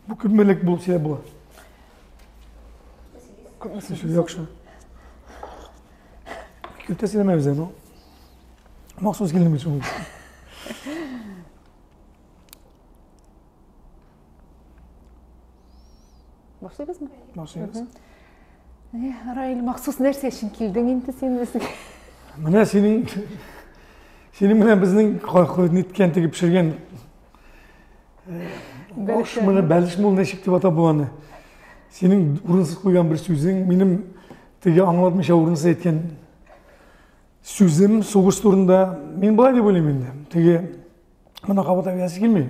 Бу күпмелек булып сөйләп була? Күпме Шул яхшы. Күп тә сөйләмәбез әле. Махсус килдем мин шуның өчен. Башлыйбызмы? Башлыйбыз. Раил, махсус нәрсә өчен килдең инде син безгә? Менә синең белән безнең ниткән теге пешергән аш менә бәлеш мул ничек дип атап була аны? Синең урынсыз куйган бер сүзең, минем теге аңлатмыйча урынсыз әйткән сүзем сугыш турында. Мин болай дип уйлыйм инде. Теге моны кабатлап әйтәсе килми.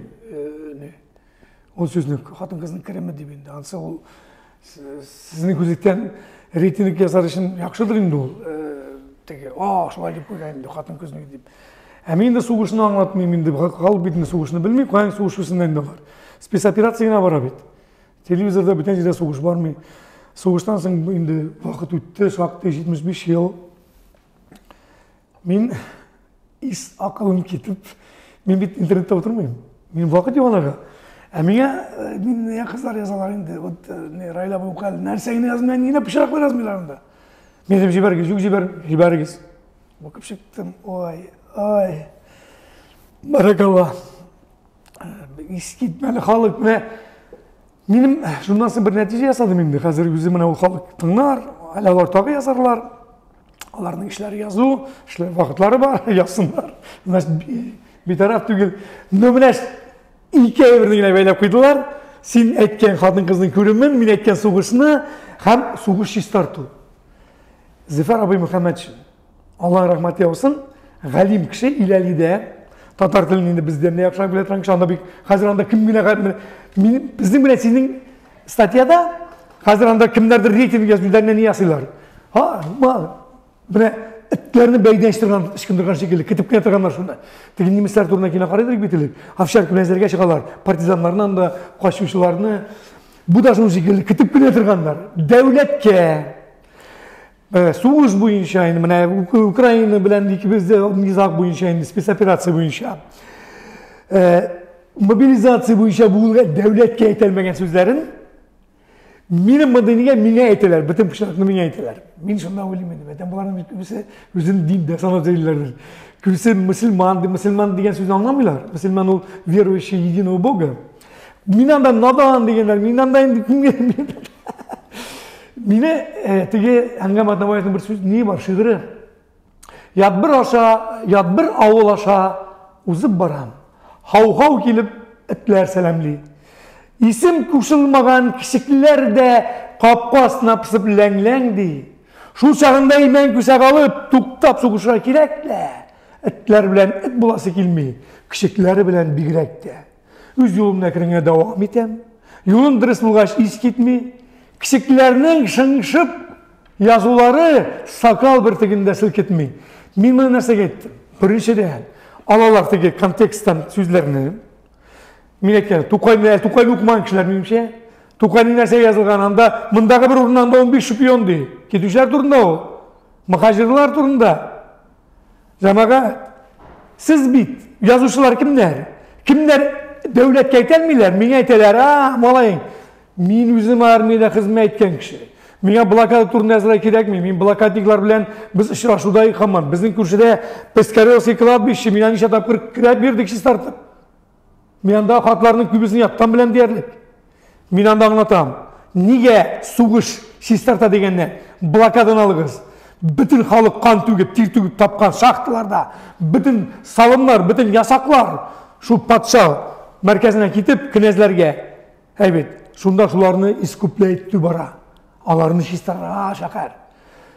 Ул сүзне хатын-кызның кереме дип инде. Ансы ул сезнең күзлектән рейтинг ясар өчен яхшыдыр инде ул. Теге, а, шулай дип куйган инде хатын-кызны дип. Ә мин инде сугышны аңлатмыйм инде, халык бит инде сугышны белми, каян сугыш үсеннән инде алар. Спецоперация генә бара бит. Телевизорда бүтән җирдә сугыш бармый. Сугыштан соң инде вакыт үтте, шактый 75 ел. Мин ис акылым китеп, мин бит интернетта утырмыйм. Мин вакыт юк аларга. Ә миңа мин не кызлар язалар инде. Вот не Райла Букал нәрсә генә язмый, нигә пычраклар язмыйлар анда. Мин дип җибәргез, юк җибәр, җибәрегез. Укып чыктым. Ой, ой. Баракалла. Искитмәле халык менә минем шуннан соң бер нәтиҗә ясадым инде. Хәзер үзе менә ул халык тыңлар, әле алар тагы язарлар. Аларның эшләре язу, эшләр вакытлары бар, язсыннар. Значит, битараф түгел. Но менә ике әйберне генә бәйләп куйдылар. Син әйткән хатын-кызның күремен, мин әйткән сугышны һәм сугыш чистарту. Зөфәр абый Мөхәммәтшин. Алла рәхмәт яусын, галим кеше Иләлидә татар телен инде бездән дә яхшырак белә торган кеше, анда бик хәзер анда кем генә мин безнең белән синең статьяда хәзер анда кемнәрдер рейтинг язып үзләренә ни ясыйлар. Ха, менә этләрне бәйдән ычтырган, ычкындырган шикелле, көтеп кенә торганнар шунда. Теге немецлар турында кино карыйдыр бит элек. Овчарка белән эзләргә чыгалар, партизаннарны анда, качучыларны. Бу да шул шикелле, көтеп кенә торганнар. Дәүләткә сугыш буенча инде менә Украина белән икебез дә низаг буенча инде спецоперация буенча мобилизация буенча бүгенге дәүләткә әйтелмәгән сүзләрен минем мондый нигә миңа әйтәләр, бөтен пычракны миңа әйтәләр. Мин шунда уйлыйм инде, мәтән боларның бит күбесе үзен диндә санап йөриләрдер. Күбесе мөселман, мөселман дигән сүзне аңламыйлар. Мөселман ул верующий единого Бога. Мин анда надан дигәннәр, мин анда инде кемгә Мине теге Әнгам Атнабаевның бер сүз ни бар, шигыре. Ят бер аша, ят бер авыл аша узып барам. Һау-һау килеп этләр сәламли. Исем кушылмаган кечекләр дә капка астына пысып ләң-ләң ди. Шул чагында имән күсәк алып, туктап сугышырга кирәк лә. Этләр белән эт буласы килми, кечекләре белән бигрәк тә. Үз юлымны әкрен генә дәвам итәм. Юлым дөрес булгач, ис китми. Кечекләрнең шыңшып язулары сакал бөртеген дә селкетми. Мин моны нәрсәгә әйттем? Беренчедән, алалар теге контексттан сүзләрне. Мин әйткән, Тукайны, Тукайны укымаган кешеләр минемчә. Тукайның нәрсә язылган анда, мондагы бер урында анда 15 шпион ди. Китүчеләр турында ул. Мөхаҗирлар турында. Җәмәгать, сез бит язучылар кемнәр? Кемнәр дәүләткә әйтәлмиләр, миңа әйтәләр, а, малаең, мин үзем армиядә хезмәт иткән кеше. Миңа блокада турында язарга кирәкми. Мин блокадниклар белән без очрашуда һаман. Безнең күршедә Пискаревский кладбище, мин ничә тапкыр керәп йөрдек чистартып. Мин анда хатларның күбесен яттан беләм диярлек. Мин анда аңлатам. Нигә сугыш чистарта дигәнне блокаданы алыгыз. Бөтен халык кан түгеп, тир түгеп тапкан шахталарда, бөтен салымнар, бөтен ясаклар шул патша мәркәзенә китеп, кенәзләргә. Әйбәт, шунда шуларны искуплять итү бара. Аларны чистарга шәһәр.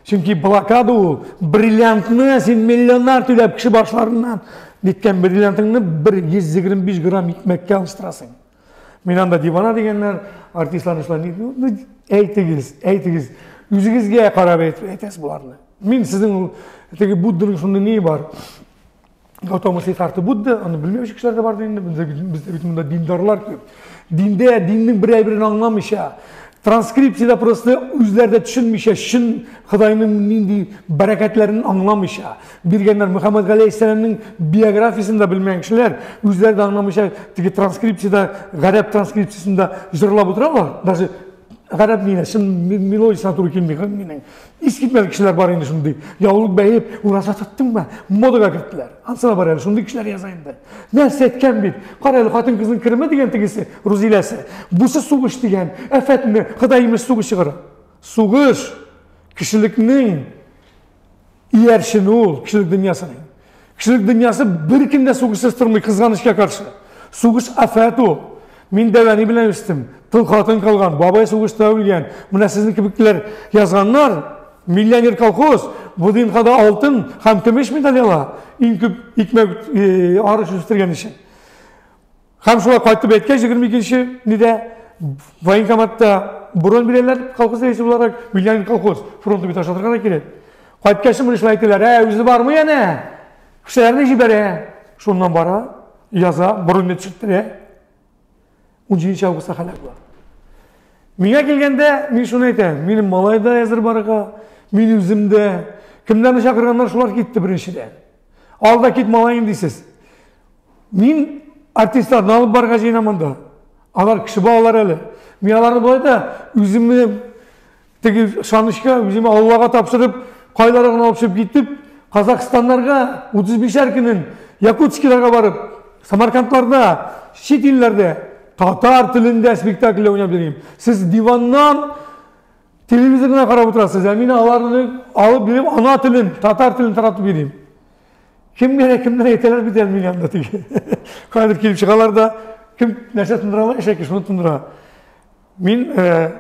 Чөнки блокада ул бриллиантны син миллионнар түләп кеше башларыннан ниткән бриллиантыңны бер 125 грамм икмәккә алыштырасың. Мин анда дивана дигәннәр, артистларны шулай, ну, әйтегез, әйтегез. Үзегезгә карап әйтәсез боларны. Мин сезнең ул теге Будданың шундый ни бар. Гаутама Сиддхарта Будда, аны белмәүче кешеләр дә бар инде. Бездә бит монда диндарлар күп. Диндә диннең бер әйберен аңламыйча, Транскрипциядә просто үзләре дә төшенмичә, чын Ходайның нинди бәрәкәтләрен аңламыйча, биргәннәр. Мөхәммәд галәйһиссәламнең биографиясен дә белмәгән кешеләр, үзләре дә аңламыйча, теге транскрипциядә, гарәп транскрипциясендә җырлап утыралар. Даже гарәп мине, чын мелодиясенә туры килми минең. Искитмәле кешеләр бар инде шундый. Яулык бәеп, ураза тоттыңмы? Модага керттеләр. Ансы да бар әле, шундый кешеләр яза инде. Нәрсә әйткән бит? Кара әле, хатын-кызның кереме дигән тегесе, Рузиләсе. Бусы сугыш дигән, афәтме, Ходай имеш сугыш чыгара. Сугыш кешелекнең иярчене ул, кешелек дөньясының. Кешелек дөньясы беркем дә сугышсыз тормый, кызганычка каршы. Сугыш афәт ул. Мин дәвәни белән үстем. Тол хатын калган, бабай сугышта үлгән. Менә сезнең кебекләр язганнар, миллионер колхоз, бу дөньяда алтын һәм көмеш медаль ала. Иң күп икмәк э, арыш үстергән өчен. Һәм шулай кайтып әйткәч, 22-нче нидә военкоматта бронь бирәләр, колхоз рәисе буларак, миллионер колхоз, фронты бит ашатырга да кирәк. Кайткач, менә шулай әйтәләр, ә, үзе бармый әнә, кешеләрне җибәрә. Шуннан бара, яза, броньны төшерттерә. 17 августта һәлак була. Миңа килгәндә, мин шуны әйтәм, минем малай да әзер барырга, мин үзем дә. Кемнәрне чакырганнар, шулар китте беренчедән. Ал да кит малаем дисез. Мин артистларны алып барырга җыенам монда. Алар кеше балалар әле. Мин аларны болай да үземне теге ышанычка, үземне Аллага тапшырып, кайларга гына алып чыгып китеп, Казахстаннарга 35-әр көнен Якутскиларга барып, Самаркандларда, чит илләрдә татар телендә спектакль уйнап йөрим. Сез диваннан телевизор гына карап утырасыз, ә мин аларны алып биреп, ана телен, татар телен таратып йөрим. Кемгә дә кемнәр әйтәләр бит әле мин анда теге. Кайдыр килеп чыгалар да, кем нәрсә тындыра ала, әшәке шуны тындыра. Мин э,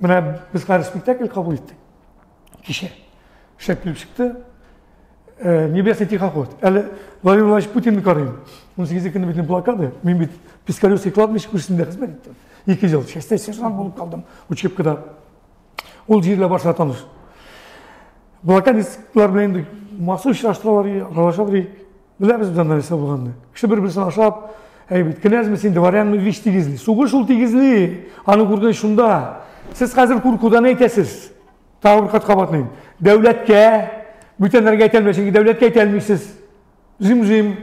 менә без хәзер спектакль кабул иттек. Кичә. Шәп килеп чыкты. Э, Небесный тихоход. Әле Владимир Владимирович Путинны карыйм. 18 көне бит блокада. Мин бит Пискаревский кладбище күршесендә хезмәт иттем. 2 ел. Частьтә сержант булып калдым учебкада. Ул җирләр башына таныш. Блокадистлар белән инде махсус очраштыралар, аралашалар. Беләбез без анда нәрсә булганны. Кеше бер-берсен ашап, әй бит, кенәзме син, дворянмы, вич тигезли. Сугыш ул тигезли. Аның куркыныч шунда. Сез хәзер куркудан әйтәсез. Тагы бер кат кабатлыйм. Дәүләткә, бүтәннәргә әйтә алмыйсыз, чөнки дәүләткә әйтә алмыйсыз. Жим-жим.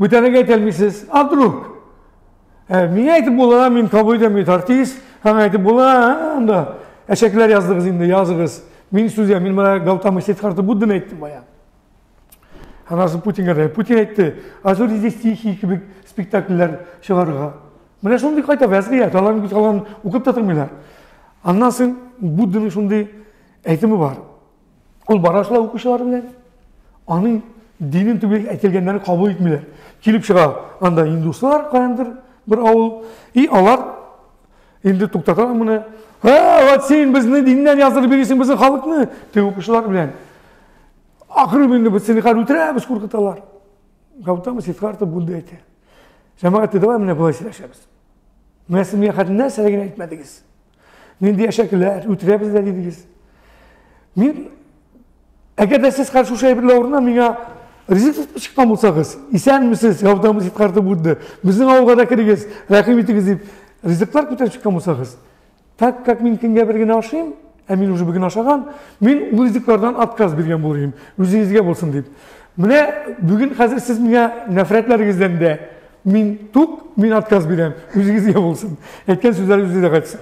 Бүтәннәргә әйтә алмыйсыз. А вдруг? Ә, миңа әйтеп була, мин кабул итәм бит артист, һәм әйтеп була, анда әшәкеләр яздыгыз инде, языгыз. Мин сүз мин менә Гаутама Сиддхарта Будданы әйттем бая. Аннан соң Путинга да, Путин әйтте, а зори здесь тихие кебек спектакльләр чыгарырга. Менә шундый кайта вәзгыять, аларның күз алган укып та тормыйлар. Аннан соң Будданың шундый әйтеме бар. Ул бара шулай укучылар белән. Аның динен түгел әйтелгәннәрен кабул итмиләр. Килеп чыга анда индуслар каяндыр бер авыл. И алар инде туктаталар моны. Ха, вот син безне диннән яздырып йөрисең безнең халыкны, дип укучылар белән. Ахыры инде без сине хәзер үтерәбез, куркыталар. Гаутама Сиддхарта Будда әйтә. Җәмәгать, давай менә болай сөйләшәбез. Менә сез миңа хәзер нәрсә генә әйтмәдегез. Нинди әшәкеләр, үтерәбез дә дидегез. Мин әгәр дә сез хәзер шушы әйберләр урынына миңа ризык тотып чыккан булсагыз, исәнмесез, Гаутама Сиддхарта Будда, безнең авылга да керегез, рәхим итегез дип ризыклар күтәреп чыккан булсагыз, так как мин көнгә бер генә ашыйм, ә мин уже бүген ашаган, мин ул ризыклардан отказ биргән булыр идем, үзегезгә булсын дип. Менә бүген хәзер сез миңа нәфрәтләрегездән дә мин тук, мин отказ бирәм, үзегезгә булсын. Әйткән сүзләр үзегезгә кайтсын.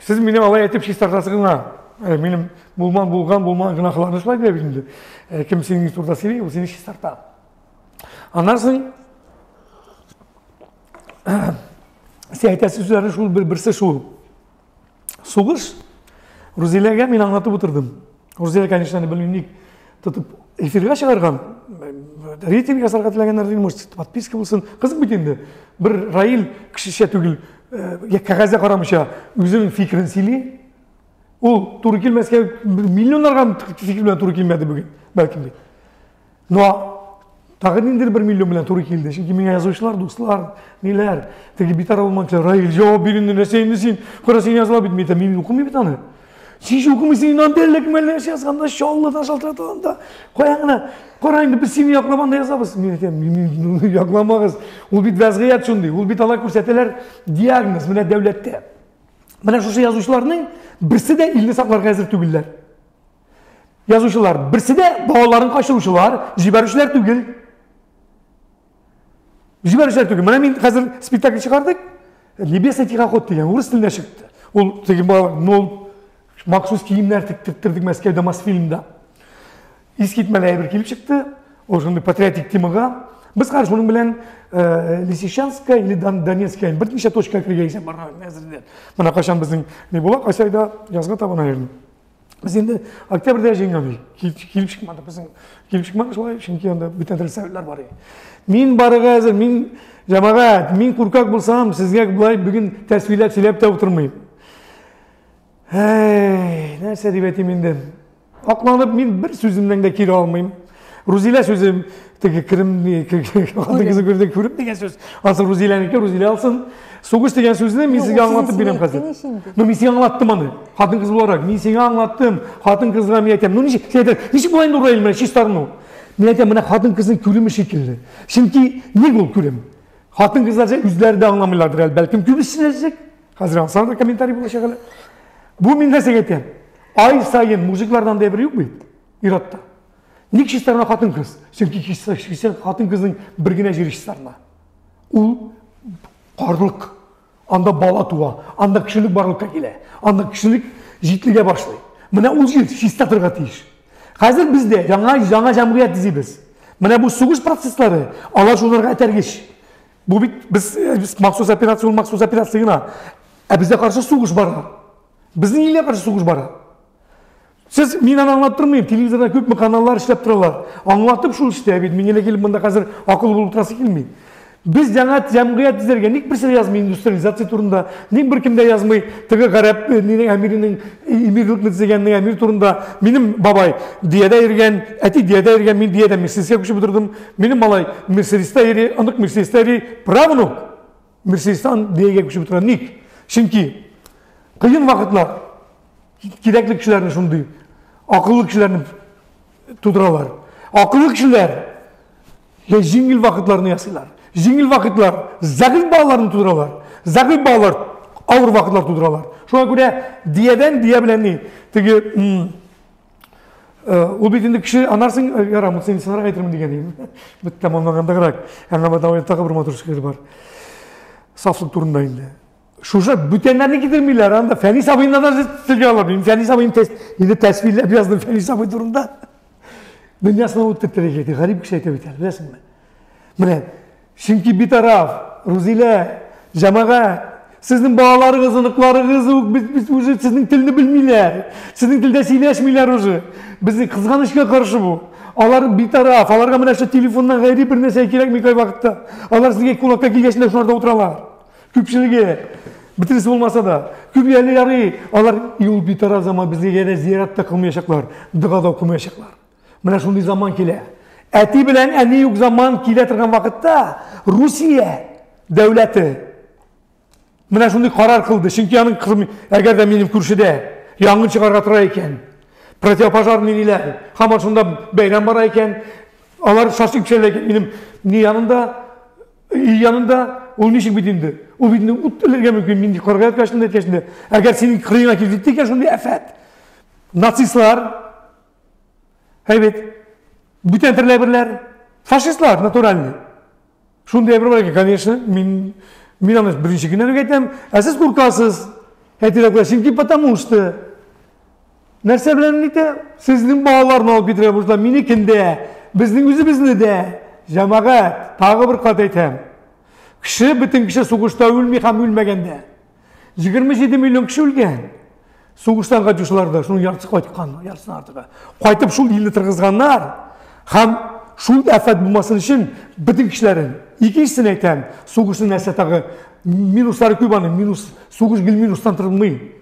Сез мине алай әйтеп чистартасыз гына. Э, минем булман булган, булман гөнаһларны шулай диләр бит инде. Э, кем синең турында сөйли, ул сине чистарта. Аннан соң син әйтәсе сүзләрнең шул бер берсе шул. Сугыш Рузиләгә мин аңлатып утырдым. Рузилә, конечно, белмим ник тотып эфирга чыгарган, рейтинг ясарга теләгәннәр дим, может, подписка булсын. Кызык бит инде. Бер Раил кешечә түгел, я кәгазьгә карамыйча үзенең фикерен сөйли. Ул туры килмәскә миллионнарга фикер белән туры килмәде бүген, бәлкем бит. Но тагы ниндидер бер миллион белән туры килде. Чөнки миңа язучылар, дуслар, ниләр, теге битараф булмаган кешеләр, Раил, җавап бир инде, нәрсә инде син? Кара, син языла бит, мин әйтәм, мин укымыйм бит аны. Син же укымыйсың, инде анда әллә кем әллә нәрсә язган да, Чаллыдан шалтыраталар да. Кая гына, кара инде, без сине яклап анда язабыз. Мин әйтәм, мин якламагыз. Ул бит вәзгыять шундый, ул бит алар күрсәтәләр диагноз менә дәүләттә. Менә шушы язучыларның берсе дә илне сакларга әзер түгелләр. Язучылар берсе дә балаларын качыручылар, җибәрүчеләр түгел. Җибәрүчеләр түгел. Менә мин хәзер спектакль чыгардык. Небесный тихоход дигән урыс телендә чыкты. Ул теге ну, махсус киемнәр тектердек Мәскәүдә Мосфильмда. Искитмәле әйбер килеп чыкты. Ул шундый патриотик темага. Без хәзер шуның белән Лисичанская или Донецкая берничә точка керергә исәп бар әзерләр. Менә кайчан безнең ни була, кайсы айда язга табан аерым. Без инде октябрьдә җиңгән килеп чыкмады безнең килеп чыкмады шулай, чөнки анда бүтән төрле сәбәпләр бар иде. Мин барырга әзер, мин җәмәгать, мин куркак булсам, сезгә болай бүген тәсвирләп сөйләп тә утырмыйм. Әй, нәрсә дип әйтим инде? Акланып мин бер сүземнән дә кире алмыйм. Рузилә сүзе теге керем хатын кызы күрде күреп дигән сүз. Ансы Рузиләнеке, Рузилә алсын. Сугыш дигән сүзне мин сезгә аңлатып бирәм хәзер. Ну мин сиңа аңлаттым аны. Хатын кыз буларак мин сиңа аңлаттым. Хатын кызга мин әйтәм. Ну ничек, син әйтәсең, ничек була инде Раил менә чистарыну? Мин әйтәм, менә хатын кызның күреме шикелле. Чөнки ник ул күрем? Хатын кызлар үзләре дә аңламыйлардыр әле, бәлкем күбесе нәрсә. Хәзер ансана да комментарий булачак әле. Бу мин нәрсәгә әйтәм? Ай саен мужиклардан да бер юк бит, ир-атта. Ник чистарына хатын-кыз? Чөнки хатын-кызның бер генә җире чистарына. Ул карлык. Анда бала туа, анда кешелек барлыкка килә, анда кешелек җитлегә башлый. Менә ул җир чиста торырга тиеш. Хәзер бездә яңа яңа җәмгыять төзибез. Менә бу сугыш процесслары, алар шуларга этәргеч. Бу бит без, без махсус операция, ул махсус операция гына. Ә безгә каршы сугыш бара. Безнең илгә каршы сугыш бара. Сез мин аны аңлап тормыйм, телевизорда күпме каналлар эшләп торалар. Аңлатып шул эштә бит, мин генә килеп монда хәзер акыл булып торасы килми. Без яңа җәмгыять төзергә ник берсе дә язмый индустриализация турында, ник беркем дә язмый теге гарәп нинең әмиренең эмирлекне төзегәннең әмир турында. Минем бабай Диядә йөргән, әти Диядә йөргән, мин Диядән Мерседескә күчеп утырдым. Минем малай Мерседеста йөри, онык Мерседеста йөри, правнук Мерседестан Диягә күчеп утыра. Ник? Чөнки кыен вакытлар кирәкле кешеләрне шундый акыллы кешеләрне тудыралар. Акыллы кешеләр я җиңел вакытларны ясыйлар. Җиңел вакытлар зәгыйфь балаларны тудыралар. Зәгыйфь балалар авыр вакытлар тудыралар. Шуңа күрә диядән дия белән ни теге ул бит инде кеше анарсың ярар, монысы инде соңрак әйтермен дигән идем. Бит тәмамлангандагырак. Әмма тагы бер матур шигырь бар. Сафлык турында инде. Шушы бүтәннәрне китермиләр, анда Фәнис абыйны да телгә алып. Мин Фәнис абыйны тест, инде тәсвирләп яздым Фәнис абый турында. Дөньясына ут теттерергә ди, гарип кеше әйтә бит әле, беләсеңме? Менә, чөнки битараф, Рузилә, җәмәгать, сезнең балаларыгыз, оныкларыгыз ук без, без уже сезнең телне белмиләр. Сезнең телдә сөйләшмиләр уже. Безнең кызганычка каршы бу. Алар битараф, аларга менә шул телефоннан гайри бер нәрсә кирәкми кайвакытта. Алар сезгә кунакка килгәч тә шуларда утыралар. Күпчелеге бөтенесе булмаса да, күп әле ярый, алар юл битараф заман безгә янә зиярат та кылмаячаклар, дога да укымаячаклар. Менә шундый заман килә. Әти белән әни юк заман килә торган вакытта Русия дәүләте менә шундый карар кылды. Чөнки аның кызым, әгәр дә минем күршедә янгын чыгарга тора икән, противопожарный ниләр, һаман шунда бәйрәм бара икән, алар шашлык пешерәләр икән, минем ни янында Өй янында ул ничек бит инде? Ул бит инде ут элергә мөмкин, мин карга яткач инде әйткәч инде. Әгәр синең кырыеңа килеп җитте икән шундый афәт. Нацистлар, әйбәт, бүтән төрле әйберләр, фашистлар натуральный. Шундый әйбер бар икән, конечно, мин мин аны беренче көннән үк әйтәм, ә сез куркасыз. Әйтергә куя, чөнки потому что Нәрсә белән нитә? Сезнең балаларны алып китергә булса, минекен дә, безнең үзебезне дә. Җәмәгать, тагы бер кат әйтәм. Кеше, бөтен кеше сугышта үлми һәм үлмәгән дә. 27 миллион кеше үлгән. Сугыштан кайтучылар да, шуның яртысы кайткан, яртысынан артыгы. Кайтып шул илне торгызганнар һәм шул афәт булмасын өчен бөтен кешеләрен. Икенчесен әйтәм, сугышның нәрсә тагы минуслары күп аның, минус, сугыш гел минустан тормый.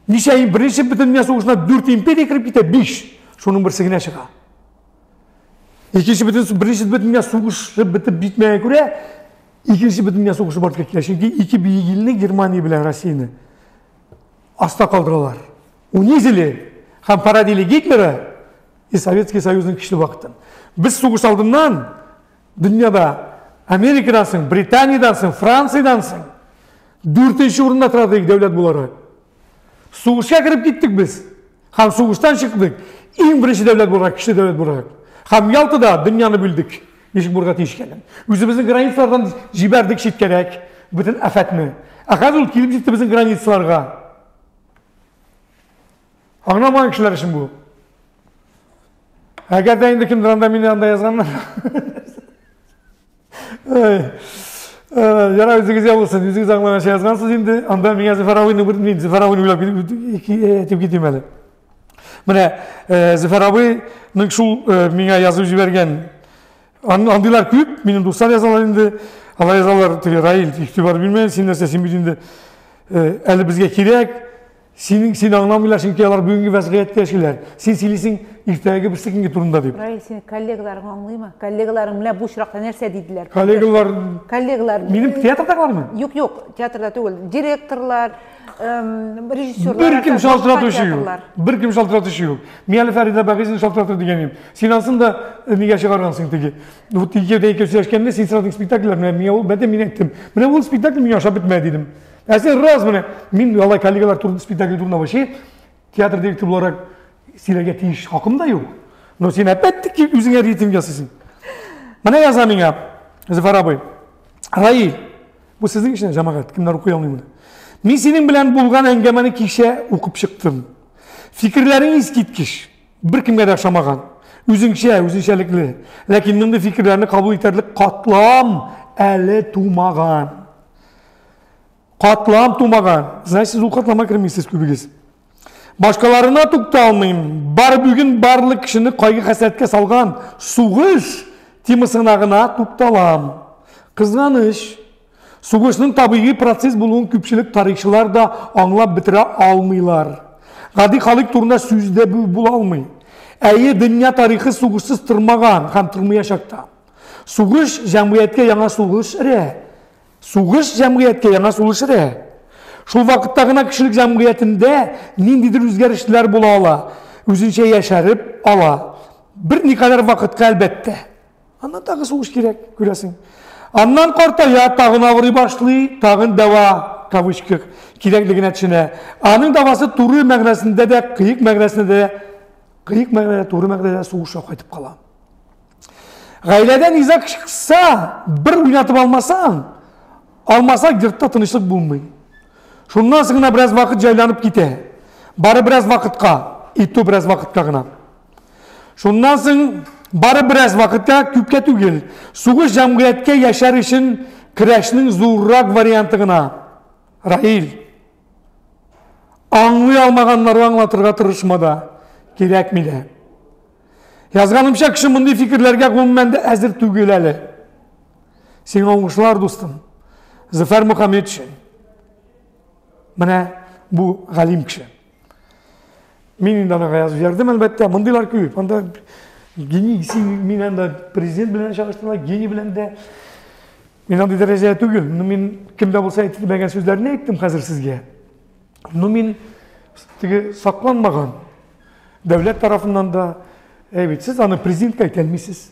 Ничә беренче бөтендөнья сугышына дүрт империя кереп китә, биш. Шуның берсе генә чыга. Икенче бөтен беренче бөтендөнья сугышы бетеп битмәгән күрә, икенче бөтендөнья сугышы барлыкка килә. Чөнки ике бөек илне Германия белән Россияне аста калдыралар. Унизили һәм породили Гитлера и Советский Союзның көчле вакытын. Без сугыш алдыннан дөньяда Америкадан соң, Британиядән соң, Франциядән соң Дүртенче урында тора идек дәүләт буларак. Сугышка кереп киттек без. Һәм сугыштан чыктык. Иң беренче дәүләт буларак, көчле дәүләт буларак. Һәм Ялтада дөньяны бүлдек. Ничек булырга тиеш икәнен. Үзебезнең границалардан җибәрдек читкәрәк бөтен афәтне. Ә хәзер ул килеп җитте безнең границаларга. Аңламаган кешеләр өчен бу. Әгәр дә инде кемдер анда мине анда язганнар. Ярар, үзегезгә булсын, үзегез аңлаганча язгансыз инде. Анда миңа Зөфәр абыйның бер мин Зөфәр абыйны уйлап әйтеп китим әле. Менә Зөфәр абыйның шул миңа язып җибәргән андыйлар күп, минем дуслар язалар инде. Алар язалар, теге Раил, игътибар бирмә, син нәрсә, син бит инде әле безгә кирәк. Синең сине аңламыйлар, чөнки алар бүгенге вәзгыятьтә яшиләр. Син сөйлисең иртәгәге берсекөнге турында дип. Раил, сине коллегаларың аңлыймы? Коллегаларың менә бу очракта нәрсә диделәр? Коллегалар Коллегалар Минем театрдагылармы? Юк, юк, театрда түгел. Директорлар, режиссерлар. Бер кем шалтыратучы юк. Бер кем шалтыратучы юк. Мин әле Фәридә Бәгыйзне шалтыратыр дигән идем. Син анысын да нигә чыгаргансың теге? Вот икәүдә икәү сөйләшкәндә син сорадың спектакльләр, менә миңа ул, бәтә мин әйттем. Менә ул спектакль миңа ошап бетмәде дидем. Ә син раз менә мин алай коллегалар турында спектакль турында вообще театр директоры буларак сөйләргә тиеш хакым да юк. Но син опять-таки үзеңә рейтинг ясыйсың. Менә яза миңа Зөфәр абый. Раил, бу сезнең өчен җәмәгать, кемнәр укый алмый моны. Мин синең белән булган әңгәмәне кичә укып чыктым. Фикерләрең искиткеч, беркемгә дә ошамаган. Үзеңчә, үзенчәлекле. Ләкин мондый фикерләрне кабул итәрлек катлам әле тумаган. Катлам тумаган. Значит, сез ул катлама кермисез күбегез. Башкаларына тукталмыйм. Бар бүген барлык кешене кайгы-хәсрәткә салган сугыш темасына гына тукталам. Кызганыч, сугышның табигый процесс булуын күпчелек тарихчылар да аңлап бетерә алмыйлар. Гади халык турында сүз дә була алмый. Әйе, дөнья тарихы сугышсыз тормаган һәм тормаячак та. Сугыш җәмгыятькә яңа сулыш өрә. Сугыш җәмгыятькә яңа сулыш өрә. Шул вакытта гына кешелек җәмгыятендә ниндидер үзгәрешләр була ала, үзенчә яшәреп ала. Берникадәр вакытка, әлбәттә. Аннан тагы сугыш кирәк, күрәсең. Аннан картая, тагын авырый башлый, тагын дәва, кавычках, кирәклегенә төшенә. Аның дәвасы туры мәгънәсендә дә, кыек мәгънәсендә дә, кыек мәгънәдә, туры мәгънәдә сугышка кайтып кала. Гаиләдә низаг чыкса, бер уйнатып алмасаң, алмасак йортта тынычлык булмый. Шуннан соң гына бераз вакыт җайланып китә. Бары бераз вакытка, и то бераз вакытка гына. Шуннан соң бары бераз вакытка, күпкә түгел. Сугыш җәмгыятькә яшәр өчен көрәшнең зуррак варианты гына. Раил, аңлый алмаганнарга аңлатырга тырышма да, кирәкми дә. Язганымча, кеше мондый фикерләргә гомумән дә әзер түгел әле. Сиңа уңышлар, дустым. Зөфәр Мөхәммәтшин. Менә бу галим кеше. Мин инде анага язып җибәрдем, әлбәттә. Мондыйлар күп. Анда гений, син мин анда президент белән чагыштырыла, гений белән дә. Мин андый дәрәҗәдә түгел. Ну, мин кем дә булса әйтелмәгән сүзләрне әйттем хәзер сезгә. Ну, мин теге сакланмаган. Дәүләт тарафыннан да, әй бит, сез аны президентка әйтә алмыйсыз.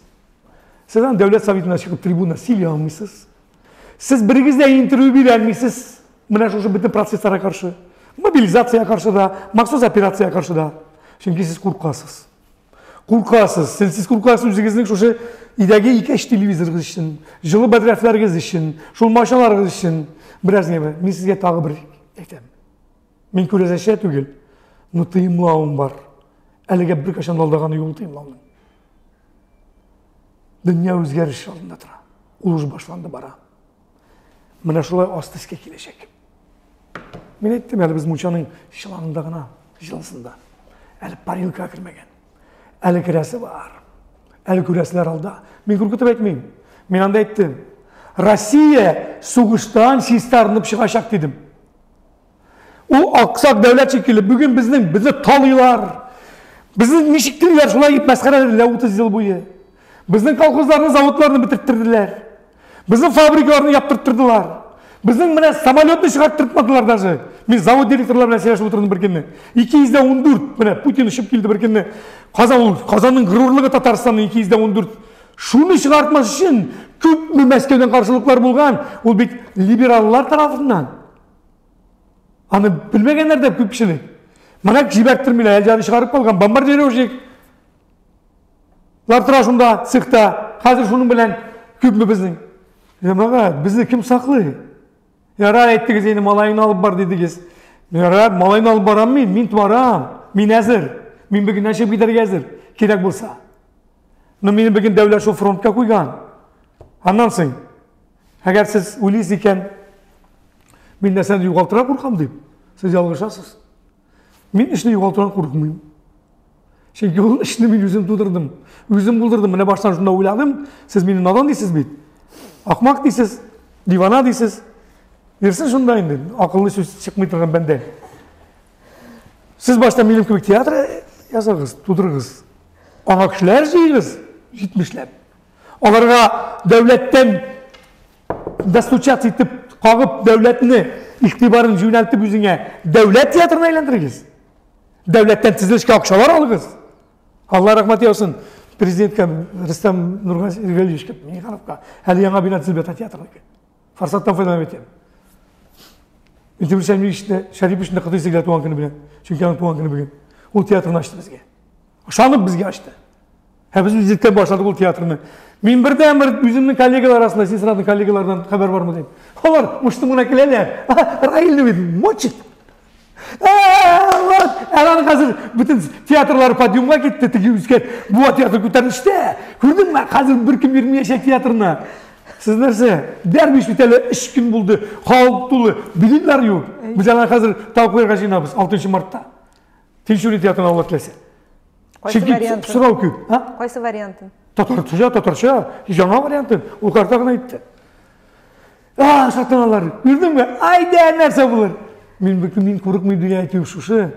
Сез аны дәүләт советына чыгып трибуна сөйли алмыйсыз. Сез берегез дә интервью бирә алмыйсыз. Менә шушы бөтен процессларга каршы. Мобилизациягә каршы да, махсус операциягә каршы да. Чөнки сез куркасыз. Куркасыз. Сез, сез куркасыз үзегезнең шушы өйдәге ике-өч телевизорыгыз өчен, җылы бәдрәфләрегез өчен, шул машиналарыгыз өчен. Бераз генә мин сезгә тагы бер әйтәм. Мин күрәзәчә түгел, но тыемлавым бар. Әлегә беркайчан да алдаганы юк тыемлауның. Дөнья үзгәреш алдында тора. Ул уже башланды бара. Менә шулай асты өскә киләчәк. Мин әйттем, әле без мунчаның чоланында гына, җылысында. Әле парилка кермәгән. Әле керәсе бар. Әле күрәселәр алда. Мин куркытып әйтмим. Мин анда әйттем. Россия сугыштан чистарынып чыгачак дидем. Ул аксак дәүләт шикелле бүген безнең безне талыйлар. Безне ничек телиләр шулай итеп мәсхәрәләделәр 30 ел буе. Безнең колхозларны, заводларны бетерттерделәр. Безнең фабрикаларны яптырттырдылар. Безнең менә самолетны чыгарттыртмадылар даже. Мин завод директорлары белән сөйләшеп утырдым бер көнне. 214 менә Путин очып килде бер көнне. Казан ул Казанның горурлыгы Татарстанның 214. Шуны чыгартмас өчен күпме Мәскәүдән каршылыклар булган. Ул бит либераллар тарафыннан. Аны белмәгәннәр дә күпчелек. Менә җибәрттермиләр, әле чыгарып калган бомбардировщик. Лар тора шунда, цехта. Хәзер шуның белән күпме безнең? Җәмәгать, безне кем саклый? Ярар, әйттегез инде, малайыңны алып бар дидегез. Ярар, малайны алып барам мин, мин барам. Мин әзер. Мин бүген чыгып китәргә әзер, кирәк булса. Но мине бүген дәүләт шул фронтка куйган. Аннан соң, әгәр сез уйлыйсыз икән, мин нәрсәне югалтырга куркам дип, сез ялгышасыз. Мин эшне югалтудан куркмыйм. Чөнки ул эшне мин үзем тудырдым. Үзем булдырдым. Менә баштан шунда уйладым. Сез мине надан дисез бит. Ахмак дисез, дивана дисез. Йөрсен шунда инде, акыллы сүз чыкмый торган бәндә. Сез башта минем кебек театр языгыз, тудырыгыз. Аңа кешеләр җыегыз, җитмешләп. Аларга дәүләттән достучаться итеп, кагып дәүләтне игътибарын юнәлтеп үзеңә дәүләт театрына әйләндерегез. Дәүләттән төзелешкә акчалар алыгыз. Алла рәхмәт яусын президентка Рөстәм Нургалиевичка, Миңнехановка. Әле яңа бина төзелеп ята театрныкы. Форсаттан файдаланып әйтәм. Минтимер Шәймиевичне, Шәриповичны котлыйсы килә туган көне белән. Чөнки аның туган көне бүген. Ул театрны ачты безгә. Ышанып безгә ачты. Ә без үзлектән башладык ул театрны. Мин бердән-бер үземнең коллегалар арасында, син сорадың коллегалардан хәбәр бармы дип. Алар мыштым гына киләләр. Раилне бит мочит. Вот, аның хәзер бөтен театрлар подъемга китте, теге үскән Буа театры күтәрелештә. Күрдеңме? Хәзер беркем йөрмәячәк театрына. Сез нәрсә? Дәрвиш бит әле 3 көн булды. Халык тулы, билетлар юк. Без аны хәзер тау куярга җыенабыз 6 мартта. Тинчурин театрына Алла теләсә. Кайсы варианты? Сорау күп. А? Кайсы вариантын? Татарча, татарча, яңа вариантын. Ул карта гына әйтте. А, шатланалар. Күрдеңме? Айда нәрсә булыр? Мин бөтен мин курыкмый дигән әйтү шушы.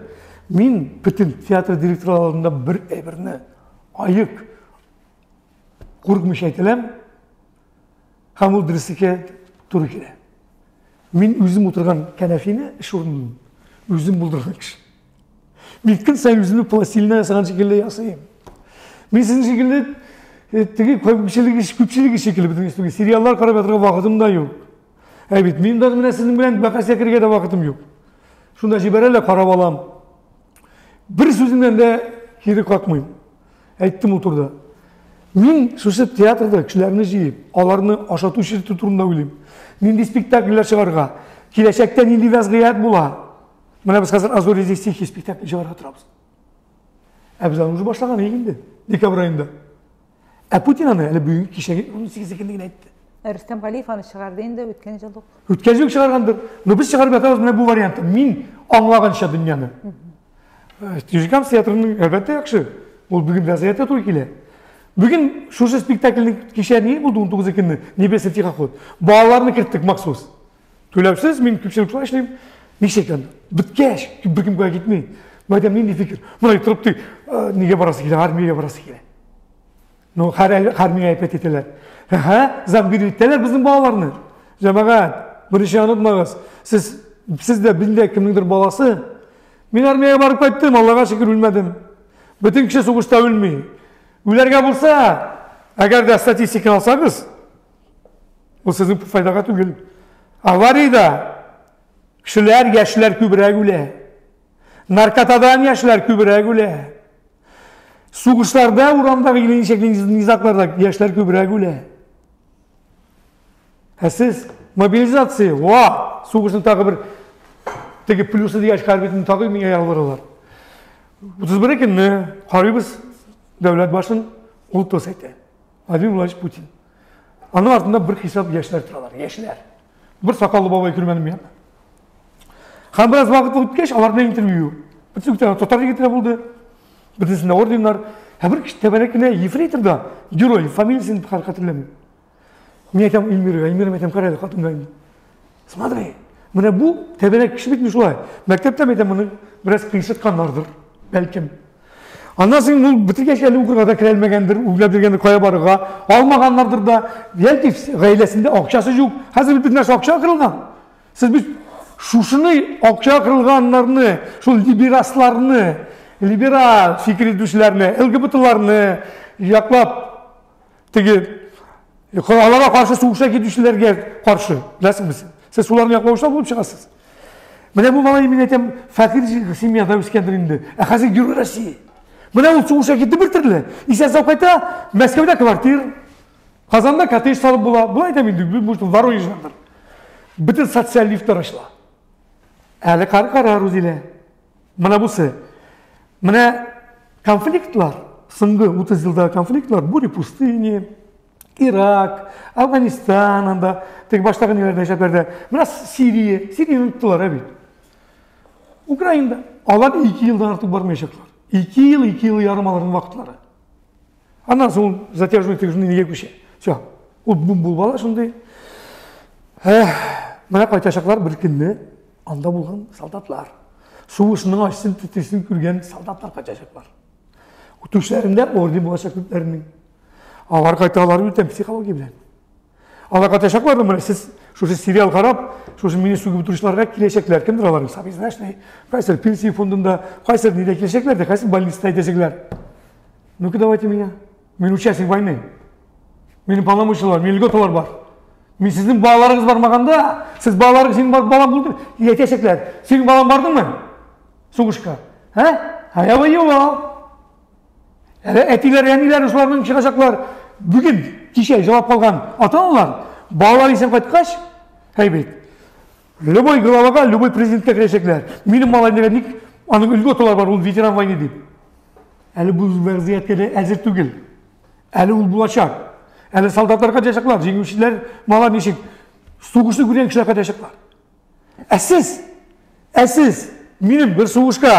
Мин бөтен театр директорлары алдында бер әйберне аек курыкмыйча әйтәләм. Һәм ул дөреслеккә туры килә. Мин үзем утырган кәнәфине, эш урынын үзем булдырган кеше. Мин көн саен үземне пластилиннан ясаган шикелле ясыйм. Мин сезнең шикелле э, теге күпчелеге күпчелеге шикелле бөтен өстәге сериаллар карап ятырга вакытым да юк. Ә бит мин даже менә сезнең белән бәхәскә керергә дә вакытым юк. Шунда җибәрәләр, карап алам. Бер сүземнән дә кире какмыйм. Әйттем ул турыда. Мин шушы театрда кешеләрне җыеп, аларны ашату эчертү турында уйлыйм. Нинди спектакльләр чыгарга, киләчәктә нинди вәзгыять була. Менә без хәзер Азори здесь тихий спектакль чыгарга торабыз. Ә без аны уже башлаган идек инде, декабрь аенда. Ә Путин аны әле бүген кичәге 18 көнне генә әйтте. Ә Рөстәм Галиев аны чыгарды инде үткән ел ук. Үткән ел чыгаргандыр. Но без чыгарып ятабыз менә бу вариантны. Мин аңлаганча дөньяны. Нижнекамск театрының әлбәттә яхшы. Ул бүген вәзгыятькә туры килә. Бүген шушы спектакльнең кичә ни булды 19 көнне Небесный тихоход. Балаларны керттек махсус. Түләүсез, мин күпчелек шулай эшлим. Ничек анда? Беткәч, беркем кая китми. Мәдәм нинди фикер? Болай торып ти, нигә барасы килә, армиягә барасы килә. Ну, һәр армиягә әйбәт итәләр. Һә, зомби итәләр безнең балаларны. Җәмәгать, беренче онытмагыз. Сез сез дә без дә кемнеңдер баласы. Мин армиягә барып кайттым, Аллага шөкер үлмәдем. Бөтен кеше сугышта үлми. Үләргә булса, әгәр дә статистиканы алсагыз, ул сезнең файдага түгел. Авариядә кешеләр, яшьләр күбрәк үлә. Наркотадан яшьләр күбрәк үлә. Сугышларда, урамдагы или ничек низакларда яшьләр күбрәк үлә. Ә сез мобилизация, ва, сугышның тагы бер теге плюсы дигәч хәрбитне тагы миңа ялваралар. 31 көнне карыйбыз дәүләт башын, ул тост әйтә. Владимир Владимирович Путин. Аның артында бер хисап яшьләр торалар, яшьләр. Бер сакаллы бабай күрмәдем мин. Һәм бераз вакыт үткәч, алар белән интервью. Бөтен татар егетләре булды. Бөтенесендә орденнар. Ә бер кеше тәбәнәк кенә ефрейтор да, герой, фамилиясен хәтерләмим. Мин әйтәм Эльмирага, Эльмира әйтәм, кара әле хатынга инде. Смотри, менә бу тәбәнәк кеше бит шулай. Мәктәптә әйтәм, моны бераз кыйсытканнардыр, бәлкем. Аннан соң ул бетергәч әле укырга да керә алмагандыр, уйлап йөргәндер кая барырга, алмаганнардыр да. Бәлки гаиләсендә акчасы юк. Хәзер бит нәрсә акча кырылган. Сез бит шушыны акча кырылганнарны, шул либерасларны, либерал фикер итүчеләрне, ЛГБТларны яклап теге аларга каршы сугышка китүчеләргә каршы, беләсеңме син? Сез шуларны яклаучылар булып чыгасыз. Менә бу малай, мин әйтәм, фәкыйрь семьяда үскәндер инде. Ә хәзер Герой России. Менә ул сугышка китте бер төрле. Исән сау кайта, Мәскәүдә квартир, Казанда коттедж салып була. Болай әйтәм инде, может, Воронеждандыр. Бөтен социаль лифтлар ачыла. Әле кар кара Рузилә. Менә бусы. Менә конфликтлар, соңгы 30 елдагы конфликтлар, бури пустыни, Ирак, Афганистан анда, теге баштагы ниләрдә эшләпләрдә. Менә Сирия, Сирияне тоттылар ә бит. Украинада алар 2 елдан артык бармаячаклар. 2 ел, 2 ел ярым аларның вакытлары. Аннан соң ул затяжной теге шундый нигә күчә. Все. Ул бум булып ала шундый. Эх, менә кайтачаклар бер көнне анда булган солдатлар. Сугышның ачысын, төтесен күргән солдатлар кайтачаклар. Түшләрендә орден булачак күпләренең. Алар кайталар бүтән психология белән. Алар кайтачаклар менә сез шушы сериал карап, шушы мине сүгеп утыручыларга киләчәкләр. Кемдер алар? Сабизначный, кайсы пенсия фондында, кайсы нидә киләчәкләр дә, кайсы больницада әйтәчәкләр. Ну-ка давайте меня. Мин участник войны. Минем полномочиялар, минем льготалар бар. Мин сезнең балаларыгыз бармаганда, сез балаларыгыз синең балаң булды, әйтәчәкләр. Синең балаң бардыңмы? Сугышка. Ә? А я воевал. Әле әтиләр, әниләр шуларның чыгачаклар. Бүген кичә җавап калган ата-аналар, балалар исән кайткач, әй бит. Любой главага, любой президентка керәчәкләр. Минем малай нигә ник аның льготалар бар, ул ветеран войны дип. Әле бу вәзгыятькә дә әзер түгел. Әле ул булачак. Әле солдатлар кайтачаклар, җиңүчеләр мала ничек сугышны күргән кешеләр кайтачаклар. Ә сез, ә сез минем бер сугышка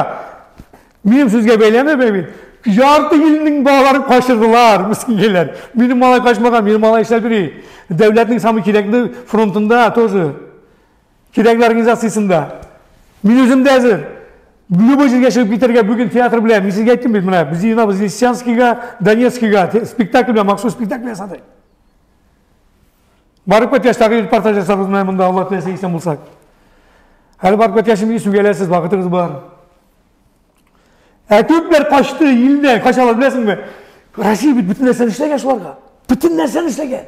минем сүзгә бәйләнеп бит, ярты илнең балаларын качырдылар, мескенгәләр. Минем малай качмаган, минем малай эшләп йөри. Дәүләтнең самый кирәкле фронтында тоже. Кирәкле организациясендә. Мин үзем дә әзер. Любой җиргә чыгып китәргә бүген театр белән. Мин сезгә әйттем бит, менә без җыенабыз Лисичанскийга, Донецкийга спектакль белән, махсус спектакль ясадык. Барып кайткач тагы репортаж ясарбыз менә монда, Алла теләсә исән булсак. Әле барып кайткач мине сүгәләсез, вакытыгыз бар. Ә күпләр качты илдән, качалар беләсеңме? Россия бит бөтен нәрсәне эшләгән шуларга. Бөтен нәрсәне эшләгән.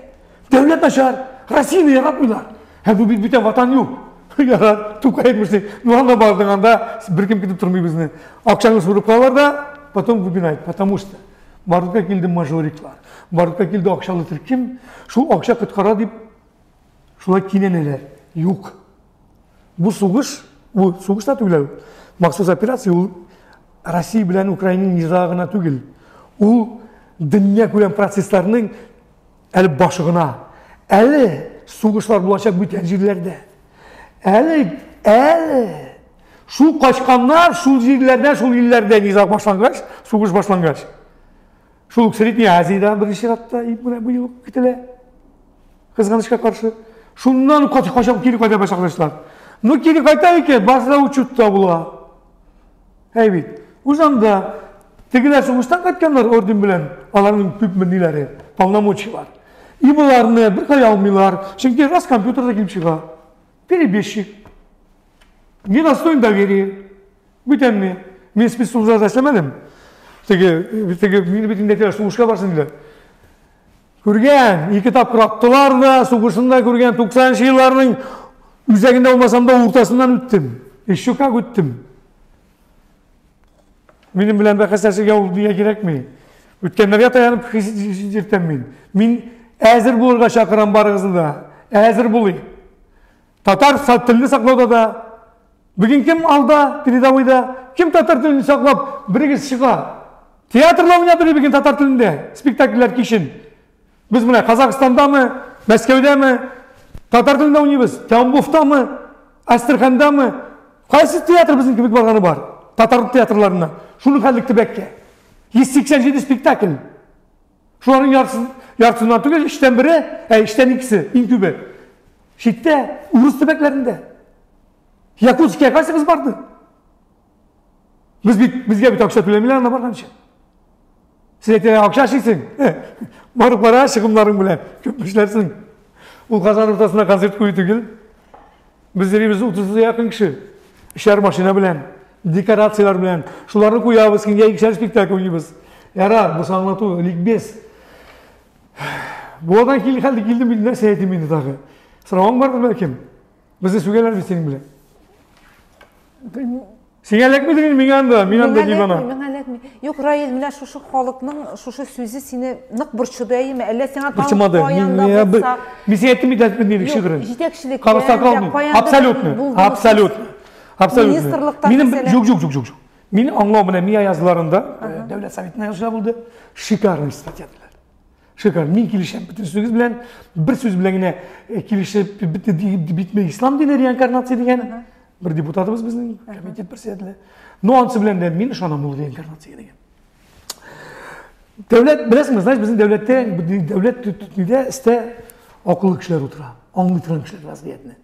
Дәүләт начар, Россияне яратмыйлар. Ә бу бит бүтән ватан юк. Ярар, Тукай әйтмешли. Ну анда бардың, анда беркем көтеп тормый безне. Акчаңны сурып калалар да, потом выбирают, потому что барлыкка килде мажориклар, барлыкка килде акчалы төркем, шул акча коткара дип шулай кинәнәләр. Юк. Бу сугыш, бу сугыш та түгел, махсус операция ул Россия белән Украинаның низагы гына түгел. Ул дөнья күләм процессларның әле башы гына. Әле сугышлар булачак бүтән җирләрдә. Әле, әле шул качканнар шул җирләрдә, шул илләрдә низаг башлангач, сугыш башлангач. Шул ук Средний Азиядә беренче чиратта менә быел көтелә. Кызганычка каршы. Шуннан кача кире кайта башлагачлар. Ну кире кайта икән, барысы да учетта була. Әй бит. Узанда тегеләр сугыштан кайтканнар орден белән, аларның күпме ниләре, полномочиялар. И боларны бер кая алмыйлар, чөнки раз компьютерда килеп чыга. Перебежчик. Не достоин доверия. Бүтәнне. Мин спецслужбада эшләмәдем. Теге, теге, мине бит инде әйтәләр, сугышка барсын диләр. Күргән, ике тапкыр аттылар да, сугышын да күргән, 90 елларның үзәгендә булмасам да уртасыннан үттем. Еще как үттем. Минем белән бәхәсләшергә ул дия кирәкми. Үткәннәргә таянып йөртәм мин. Мин әзер булырга чакырам барыгызны да. Әзер булыйк. Татар телне саклауда да бүген кем алда, передовойда, кем татар телен саклап, берегез чыга. Театрлар уйнап йөри бүген татар телендә, спектакльләр кичен. Без менә Казахстандамы, Мәскәүдәме, татар телендә уйныйбыз, Тамбовтамы, Әстерхандамы? Кайсы театр безнең кебек барганы бар? Татар театрларына. Шуның хәтлек төбәккә. 187 спектакль. Шуларның яртысын, яртысыннан түгел, өчтән бере, ә өчтән икесе, иң күбе. Читтә, урыс төбәкләрендә. Якутския кайсыгыз барды? Без бит, безгә бит акча түләмиләр анда барганчы. Син әйтә, акча эшлисең. Барып бара чыгымнарың белән. Күп эшләрсең. Ул Казан уртасында концерт кую түгел. Без йөрибез 30 якын кеше. Өчәр машина белән, декорацияләр белән. Шуларны куябыз, көнгә икешәр спектакль уйныйбыз. Ярар, бу аңлату, ликбез. Буадан кил хәлде килдем, мин нәрсә әйтим инде тагы. Соравың бардыр бәлкем. Безне сүгәләр бит синең белән. Белмим. Сиңа эләкмидер инде, миңа анда, мин анда дивана. Миңа эләкми. Юк, Раил, менә шушы халыкның шушы сүзе сине нык борчыды, әйеме? Әллә сиңа тагын каян да булса. Мин сиңа әйттем бит, әйтмәдем нинди шигырен. Җитәкчелектән, Абсолютно, абсолютно. Абсолютно. Министрлыктан Минем юк, юк, юк, юк. Мин аңлау менә мия языларында Дәүләт Советына языла булды. Шикарный статья диләр. Шикарный. Мин килешәм бөтен сүзегез белән, бер сүз белән генә килешеп бетте битме ислам дине реинкарнация дигән. Бер депутатыбыз безнең комитет председателе. Но анысы белән дә мин ышанам ул реинкарнациягә дигән. Дәүләт, беләсеңме, знаешь, безнең дәүләттә, дәүләт нидә эстә акыллы кешеләр утыра, аңлый торган кешеләр вазгыятьне.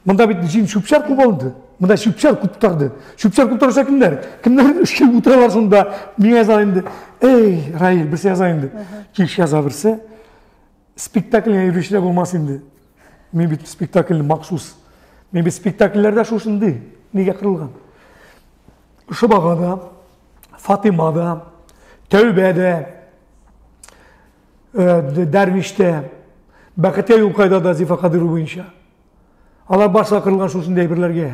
Монда бит җин чүп-чар күп алынды. Монда чүп-чар куптарды. Чүп-чар куптаручы кемнәр? Кемнәр эшкә утыралар шунда? Миңа яза инде. Эй, Раил, берсе яза инде. Кич яза берсе. Спектакльгә йөрүчеләр булмас инде. Мин бит спектакльне махсус. Мин бит спектакльләрдә шушындый. Нигә кырылган? Шобага да, Фатима да, Тәүбә дә, Дәрвиш тә, Бәхеткә юл кайда да Зифа Кадырова буенча. Алар барсы кырылган шушындый әйберләргә.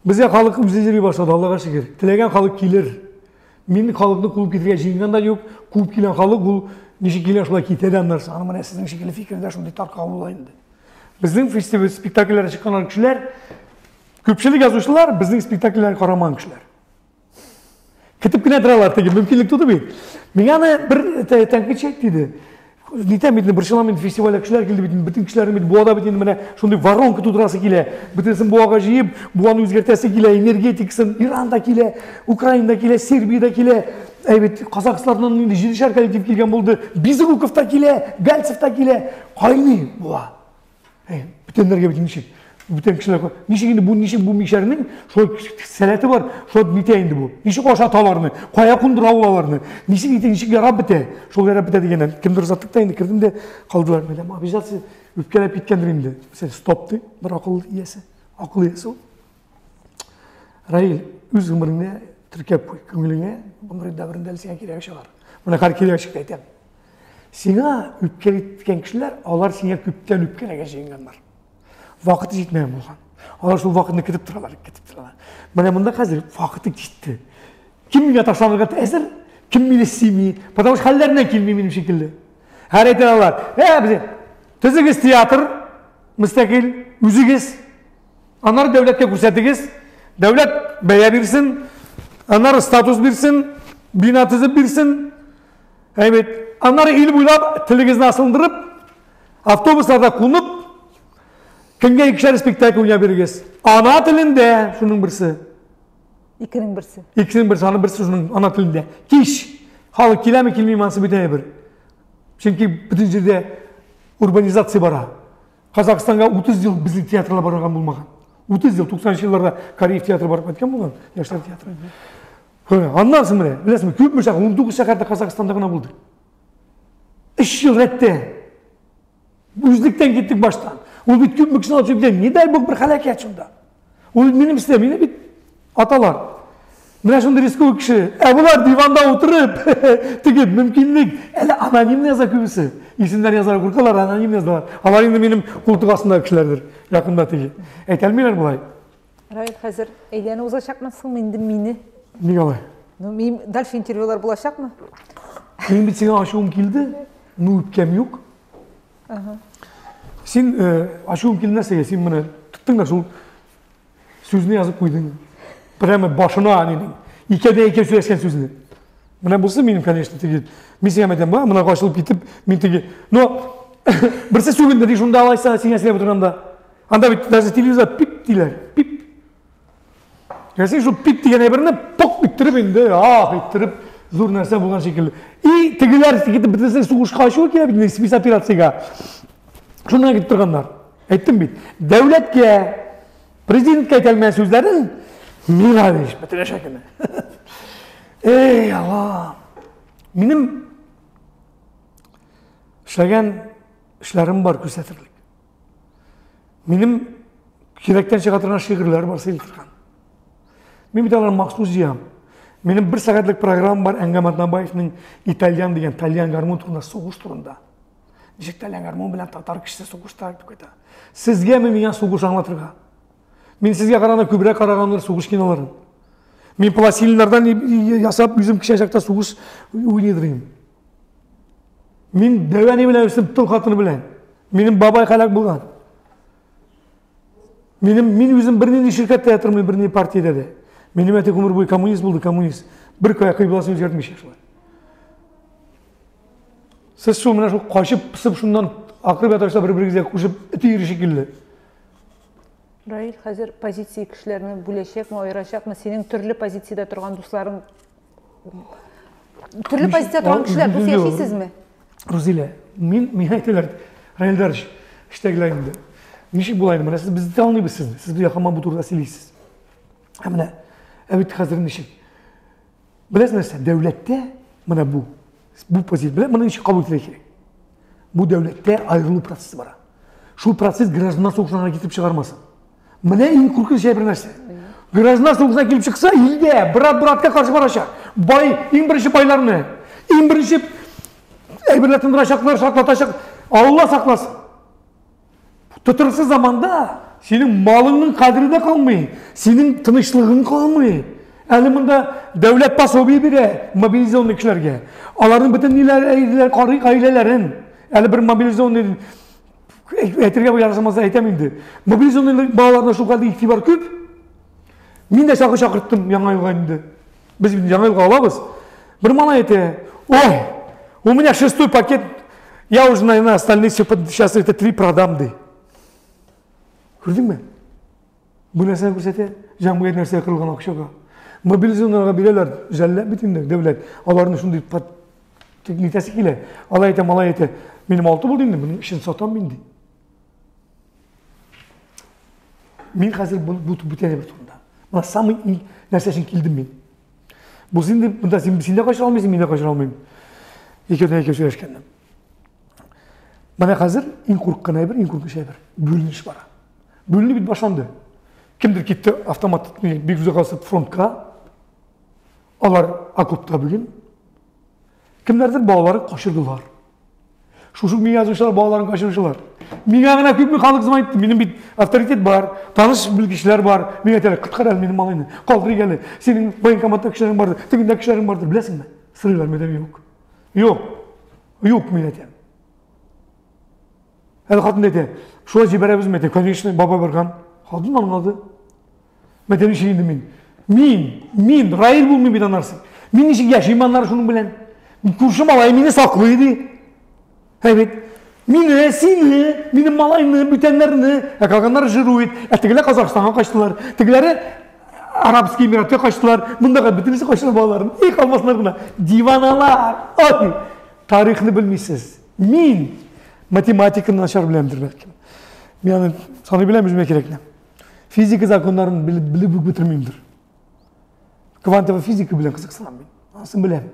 Безгә халык үзе йөри башлады, Аллага шөкер. Теләгән халык килер. Мин халыкны куып китергә җыенган да юк. Куып килгән халык ул ничек килә шулай китә дә аннары. Аны менә сезнең шикелле фикердә шундый таркау була инде. Безнең фестиваль спектакльләргә чыккан кешеләр, күпчелек язучылар безнең спектакльләрне карамаган кешеләр. Көтеп кенә торалар теге, мөмкинлек туды бит. Миңа аны бер тәнкыйтьче әйтте иде. Нитәм бит, борчылам инде, фестивальгә кешеләр килде бит, бөтен кешеләрнең бит Буада бит инде менә шундый воронка тудырасы килә. Бөтенесен Буага җыеп, Буаны үзгәртәсе килә, энергетикасын Иран да килә, Украина да килә, Сербия дә килә. Әй бит, Казахстаннан инде җидешәр коллектив килгән булды. Безруков та килә, Гальцев та килә. Кайный Буа. Әй, бүтәннәргә бит ничек? Бүтән кешеләр ничек инде бу ничек бу мишәрнең шул сәләте бар, шул нитә инде бу. Ничек ашата аларны? Кая кундыра ул аларны? Ничек итә, ничек ярап бетә? Шул ярап бетә дигәннән кемдер озаттык та инде кердем дә калдылар. Мәдәм обязательно үпкәләп киткәндер инде. Мәсәлән, стоп ди, бер акыл иясе. Акыл иясе ул. Раил, үз гомереңне теркәп куй, күңелеңә гомер дәверендә әле сиңа кирәге чыгар. Менә хәзер кирәге чыкты әйтәм. Сиңа үпкә иткән кешеләр, алар сиңа күптән үпкәләргә җыенганнар. Вакыты җитмәгән булган. Алар шул вакытны көтеп торалар, көтеп торалар. Менә монда хәзер вакыты җитте. Кем миңа ташланырга әзер, кем мине сөйми, потому что хәлләреннән килми минем шикелле. Һәр әйтә алар, ә, без төзегез театр, мөстәкыйль, үзегез. Аннары дәүләткә күрсәтегез, дәүләт бәя бирсен, аннары статус бирсен, бина төзеп бирсен. Әйбәт. Аннары ил буйлап телегезне асылындырып, автобусларда кунып, көнгә икешәр спектакль уйнап бирегез. Ана телендә шуның берсе. Икенең берсе. Икенең берсе, аны берсе шуның ана телендә. Кич. Халык киләме, килмиме, анысы бүтән әйбер. Чөнки бөтен җирдә урбанизация бара. Казахстанга 30 ел безнең театрлар барган булмаган. 30 ел, 90 елларда Кариев театры барып кайткан булган, яшьләр театры. Аннан соң менә, беләсеңме, күпме шәһәр, 19 шәһәрдә Казахстанда гына булды. 3 ел рәттән. Үзлектән киттек баштан. Ул бит күпме кешене алып чыгып, не дай бог бер һәлакәт шунда. Ул минем өстә, мине бит аталар. Менә шундый рисковый кеше. Ә болар диванда утырып, теге мөмкинлек, әле анонимно яза күбесе. Исемнәр язарга куркалар, анонимно язалар. Алар инде минем култык астындагы кешеләрдер, якында теге. Әйтә алмыйлар болай. Раил, хәзер әйләнеп узачакмы соң инде мине? Нигә алай? Ну, мин дальше интервьюлар булачакмы? Мин бит сиңа ачуым килде, ну үпкәм юк. Ага. Син э, ачуым килде нәрсәгә? Син менә тоттың да шул сүзне язып куйдың. Прямо башына әнинең. Икәүдә икәү сөйләшкән сүзне. Менә булса минем, конечно, теге. Мин сиңа әйтәм, ба, менә ачылып китеп, мин теге. Но берсе сүгенде ди шунда алайса, сиңа сөйләп утырганда. Анда бит даже телевизор пип диләр, пип. Ә син шул пип дигән әйберне пок иттереп инде, ах иттереп, зур нәрсә булган шикелле. И тегеләр китеп бөтенесен сугышка ачуы килә бит спецоперациягә. Шуннан китеп торганнар. Әйттем бит, дәүләткә, президентка әйтә алмаган сүзләрен миңа диш, бетерәчәк инде. Эй, Алла. Минем эшләгән эшләрем бар күрсәтерлек. Минем кирәктән чыга торган шигырьләр бар сөйли торган. Мин бит аларны махсус җыям. Минем бер сәгатьлек программа бар Әнгам Атнабаевның Итальян дигән тальян гармун турында, сугыш турында. Ничек тальян гармун белән татар кешесе сугышта дип әйтә. Сезгәме миңа сугыш аңлатырга? Мин сезгә караганда күбрәк караганмын сугыш киноларын. Мин пластилиннардан ясап үзем кечкенә чакта сугыш уйныйдыр идем. Мин дәвәни белән үстем, тол хатыны белән. Минем бабай һәлак булган. Минем мин үзем бернинди ширкәттә ятырмыйм, бернинди партиядә дә. Минем әти гомер буе коммунист булды, коммунист. Бер кая кыйбласын үзгәртмичә шулай. Сез шул менә шул качып пысып шуннан акырып ятасыз бер-берегезгә кушып эт өере шикелле. Раил, хәзер позиция кешеләрне бүләчәкме, аерачакмы? Синең төрле позициядә торган дусларың төрле позициядә торган кешеләр дус яшисезме? Рузилә, мин миңа әйтәләр, Раил Дарыч, эштәгеләр инде. Ничек була инде? Менә сез без дә аңлыйбыз сезне. Сез безгә һаман бу турыда сөйлисез. Ә менә ә бит хәзер ничек? Беләсез нәрсә? Дәүләттә менә бу позиция белән моны ничек кабул итәргә кирәк? Бу дәүләттә аерылу процессы бара. Шул процесс гражданнар сугышына китереп чыгармасын. Менә иң куркыныч бер нәрсә. Гражданнар сугышына килеп чыкса, илдә брат братка каршы барачак. Бай, иң беренче байларны, иң беренче әйберләр тындырачаклар, шартлатачак. Алла сакласын. Тотрыксыз заманда синең малыңның кадере дә калмый, синең тынычлыгың калмый. Әле монда дәүләт пособие бирә мобилизованный кешеләргә. Аларның бөтен ниләр, карый гаиләләрен. Әле бер мобилизованный әйтергә ярамаса әйтәм инде. Мобилизованный балаларына шул хәлдә игътибар күп. Мин дә чакыр чакырттым яңа елга инде. Без яңа елга алабыз. Бер малай әйтә, ой, у меня шестой пакет, я уже, наверное, остальные все, сейчас это три продам, ди. Күрдеңме? Бу нәрсәне күрсәтә, җәмгыять нәрсә кылган акчага. Мобилизованныйларга бирәләр, жәлләп бит инде дәүләт. Аларны шундый нитәсе килә. Алай әйтә, малай әйтә, минем алты булды инде, моның өчен сатам мин ди. Мин хәзер бу бу бүтән бер турында. Менә самый иң нәрсә өчен килдем мин. Бу инде монда син син дә качыра алмыйсың, мин дә качыра алмыйм. Икәүдән икәү сөйләшкәндә. Менә хәзер иң курыккан әйбер, иң куркыныч әйбер бүленеш бара. Бүленү бит башланды. Кемдер китте автомат бик озак асып фронтка. Алар окопта бүген. Кемнәрдер балаларын качырдылар. Шушы миңа язучылар балаларын качыручылар. Миңа гына күпме халык звонит, минем бит авторитет бар, таныш белгечләр бар. Миңа әйтәләр, коткар әле минем малайны, калдырыйк әле. Синең военкоматта кешеләрең бардыр, тегендә кешеләрең бардыр, беләсеңме? Сорыйлар, мин әйтәм, юк. Юк. Юк, мин әйтәм. Әле хатын әйтә, шулай җибәрәбезме? Әйтә, конечно, бабай барган. Хатын аңлады. Мәтәм ничек инде мин? Мин, мин, Раил булмыйм бит анарсы. Мин ничек яшим аннары шуның белән? Күрше малай мине саклый ди. Әй бит, мине, сине, минем малайны, бүтәннәрне, ә калганнары жирует. Ә тегеләр Казахстанга качтылар. Тегеләре Арабский Эмиратка качтылар. Мондагы бөтенесе качтылар балаларын. Их, алмаслар гына. Диваналар. Ай, тарихны белмисез. Мин математиканы начар беләмдер бәлкем. Мин аны саный беләм үземә кирәкле. Физика законнарын белеп, белеп үк бетермимдер. Квантовый физика белән кызыксынам мин. Анысын беләм.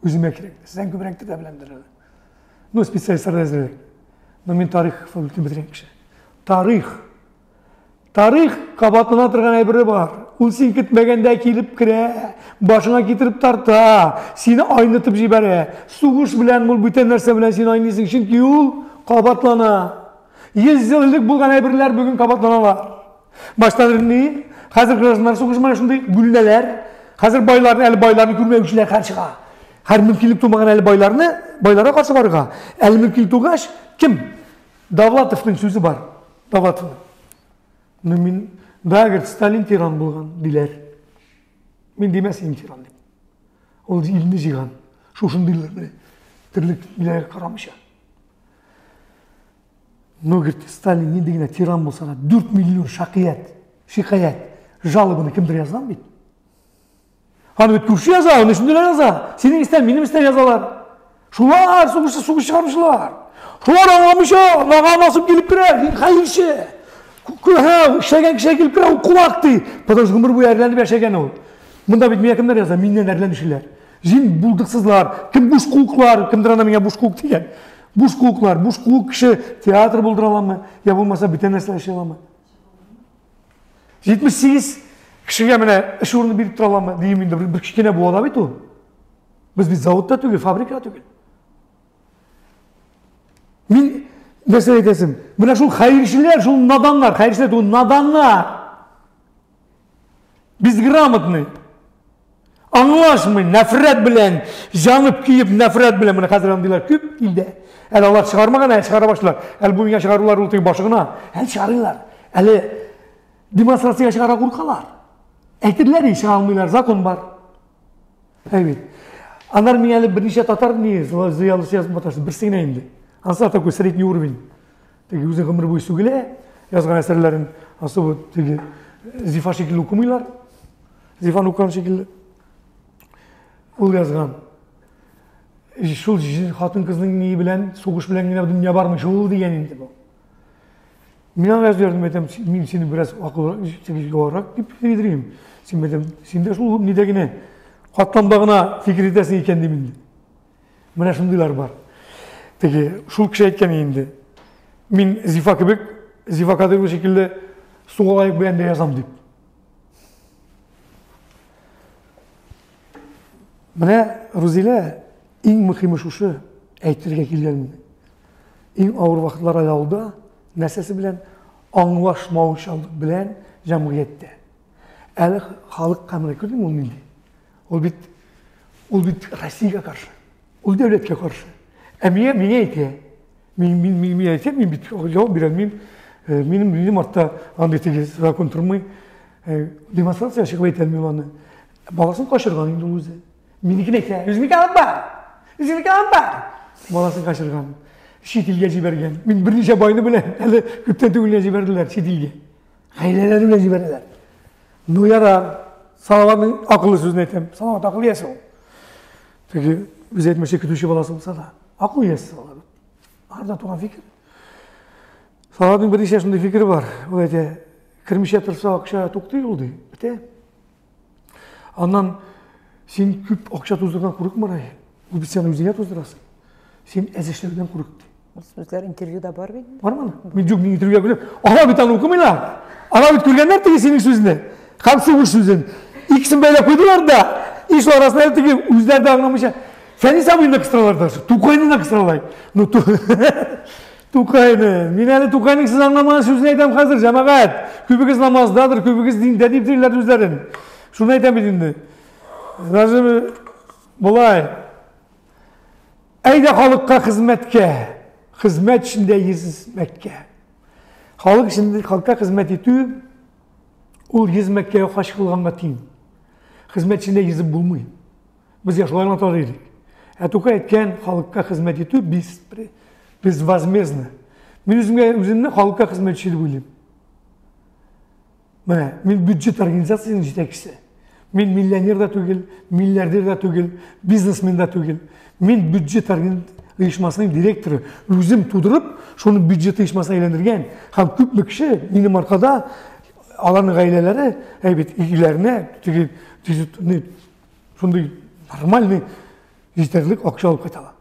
Үземә кирәк. Сездән күбрәк тә беләмдер әле. Ну, специалистлар әзрәк. Но мин тарих факультетын бетергән кеше. Тарих. Тарих кабатлана торган әйбере бар. Ул син көтмәгәндә килеп керә, башыңа китереп тарта, сине айнытып җибәрә. Сугыш белән, ул бүтән нәрсә белән син айныйсың, чөнки ул кабатлана. 100 ел элек булган әйберләр бүген кабатланалар. Башта ни? Хәзер гражданнар сугышы менә шундый бүленәләр. Хәзер байларны, әле байларны күрмәүчеләр хәл чыга. Һәр мөмкинлек тумаган әле байларны, байларга каршы барырга. Әле мөмкинлек тугач, кем? Довлатовның сүзе бар. Довлатовның. Ну мин, да, говорит, Сталин тиран булган, диләр. Мин димәс идем тиран дип. Ул илне җыйган. Шушындыйлар менә. Терлек ниләргә карамыйча. Ну, говорит, Сталин нинди генә тиран булса да, 4 миллион шакият, шикаять, жалобаны кемдер язган бит. Аны бит күрше яза, аны шундыйлар яза. Синең истән, минем истән язалар. Шулар сугышчы, сугыш чыгаручылар. Шулар аңламыйча, наган асып килеп керә, хәерче. Эшләгән кешегә килеп керә, ул кулак ди. Потому что гомер буе әрләнеп яшәгән ул. Монда бит миңа кемнәр яза? Миннән әрләнүчеләр. Җин булдыксызлар, кем буш куыклар, кемдер анда миңа буш куык дигән. Буш куыклар, буш куык кеше театр булдыра аламы, я булмаса бүтән нәрсә эшли аламы? 78 кешегә менә эш урыны биреп тора аламы дим инде, бер кечкенә була бит ул. Без бит заводта түгел, фабрикада түгел. Мин нәрсә әйтәсем? Менә шул хәерчеләр, шул наданнар, хәерчеләр түгел, наданнар. Безграмотный. Аңлашмый, нәфрәт белән, җанып киеп, нәфрәт белән. Менә хәзер андыйлар күп илдә. Әле алар чыгармаган, әле чыгара башлар. Әле бу миңа чыгарулар ул теге башы гына. Әле чыгарыйлар. Әле демонстрациягә чыгарга куркалар. Әйтерләр, чыга алмыйлар, закон бар. Әй бит. Аннары миңа әле берничә татар ни зыялысы язып маташты, берсе генә инде. Анысы такой средний уровень. Теге үзе гомер буе сүгелә, язган әсәрләрен особо теге Зифа шикелле укымыйлар. Зифаны укыган шикелле. Ул язган. Шул хатын-кызның ни белән, сугыш белән генә дөнья бармый, шул дигән инде бу. Мин аңа язып җибәрдем, әйтәм, мин сине бераз акыллырак дип фикер Син әйтәм, син дә шул нидә генә, катламда гына фикер итәсең икән дим инде. Менә шундыйлар бар. Теге шул кеше әйткән инде. Мин Зифа кебек, Зифа Кадырова шикелле суга лаек белән дә язам дип. Менә Рузилә иң мөһиме шушы әйтергә килгән. Иң авыр вакытлар әле алда, нәрсәсе белән аңлашмаучанлык белән җәмгыятьтә. Әле халык камера күрдеңме ул нинди? Ул бит ул бит Россиягә каршы. Ул дәүләткә каршы. Ә миңа миңа әйтә. Мин мин мин мин әйтәм, мин бит җавап бирә алмыйм. Э, минем минем артта андый теге закон тормый. Э, демонстрация чыгып әйтә алмыйм аны. Баласын качырган инде ул үзе. Минекен әйтә. Үзенеке алып бар. Үзенеке алып бар. Баласын качырган. Чит илгә җибәргән. Мин берничә байны беләм. Әле күптән түгел генә җибәрделәр чит илгә. Гаиләләре белән җибәрәләр. Ну ярар. Салаватның акыллы сүзен әйтәм. Салават акыл иясе ул. Теге үзе әйтмешли көтүче баласы булса да, акыл иясе Салават. Аңарда туган фикер. Салаватның берничә шундый фикере бар. Ул әйтә, кермичә торса акча туктый ул ди. Бетә. Аннан син күп акча туздырган курыкма, Рай. Ул бит сен үзеңә туздырасың. Син әз эшләүдән курык ди. Ул сүзләр интервьюда бар бит. Бармы? Мин юк, мин интервьюга күрәм. Алар бит аны укымыйлар. Алар бит күргәннәр теге синең сүзне. Һәм сугыш сүзен. Икесен бәйләп куйдылар да, и шул арасында теге үзләре дә аңламыйча Фәнис абыйны да кыстыралар даже. Тукайны да кыстыралар. Ну, Тукайны. Мин әле Тукайның сез аңламаган сүзен әйтәм хәзер, җәмәгать. Күбегез намаздадыр, күбегез диндә дип йөриләр үзләрен. Шуны әйтәм бит инде. Даже болай. Әйдә халыкка хезмәткә, хезмәт эчендә 100 Мәккә. Халык эчендә халыкка хезмәт итү ул 100 Мәккәгә хаҗ кылганга тиң. Хезмәт эчендә йөзеп булмый. Без шулай аңлата идек. Ә Тукай әйткән халыкка хезмәт итү без безвозмездно. Мин үземгә үземне халыкка хезмәтче дип уйлыйм. Менә мин бюджет организациясенең җитәкчесе. Мин миллионер да түгел, миллиардер да түгел, бизнесмен да түгел. Мин бюджет оешмасының директоры. Үзем тудырып, шуны бюджет оешмасына әйләндергән. Һәм күпме кеше минем аркада аларның гаиләләре, әй бит, өйләренә теге шундый нормальный җитәрлек акча алып кайталар.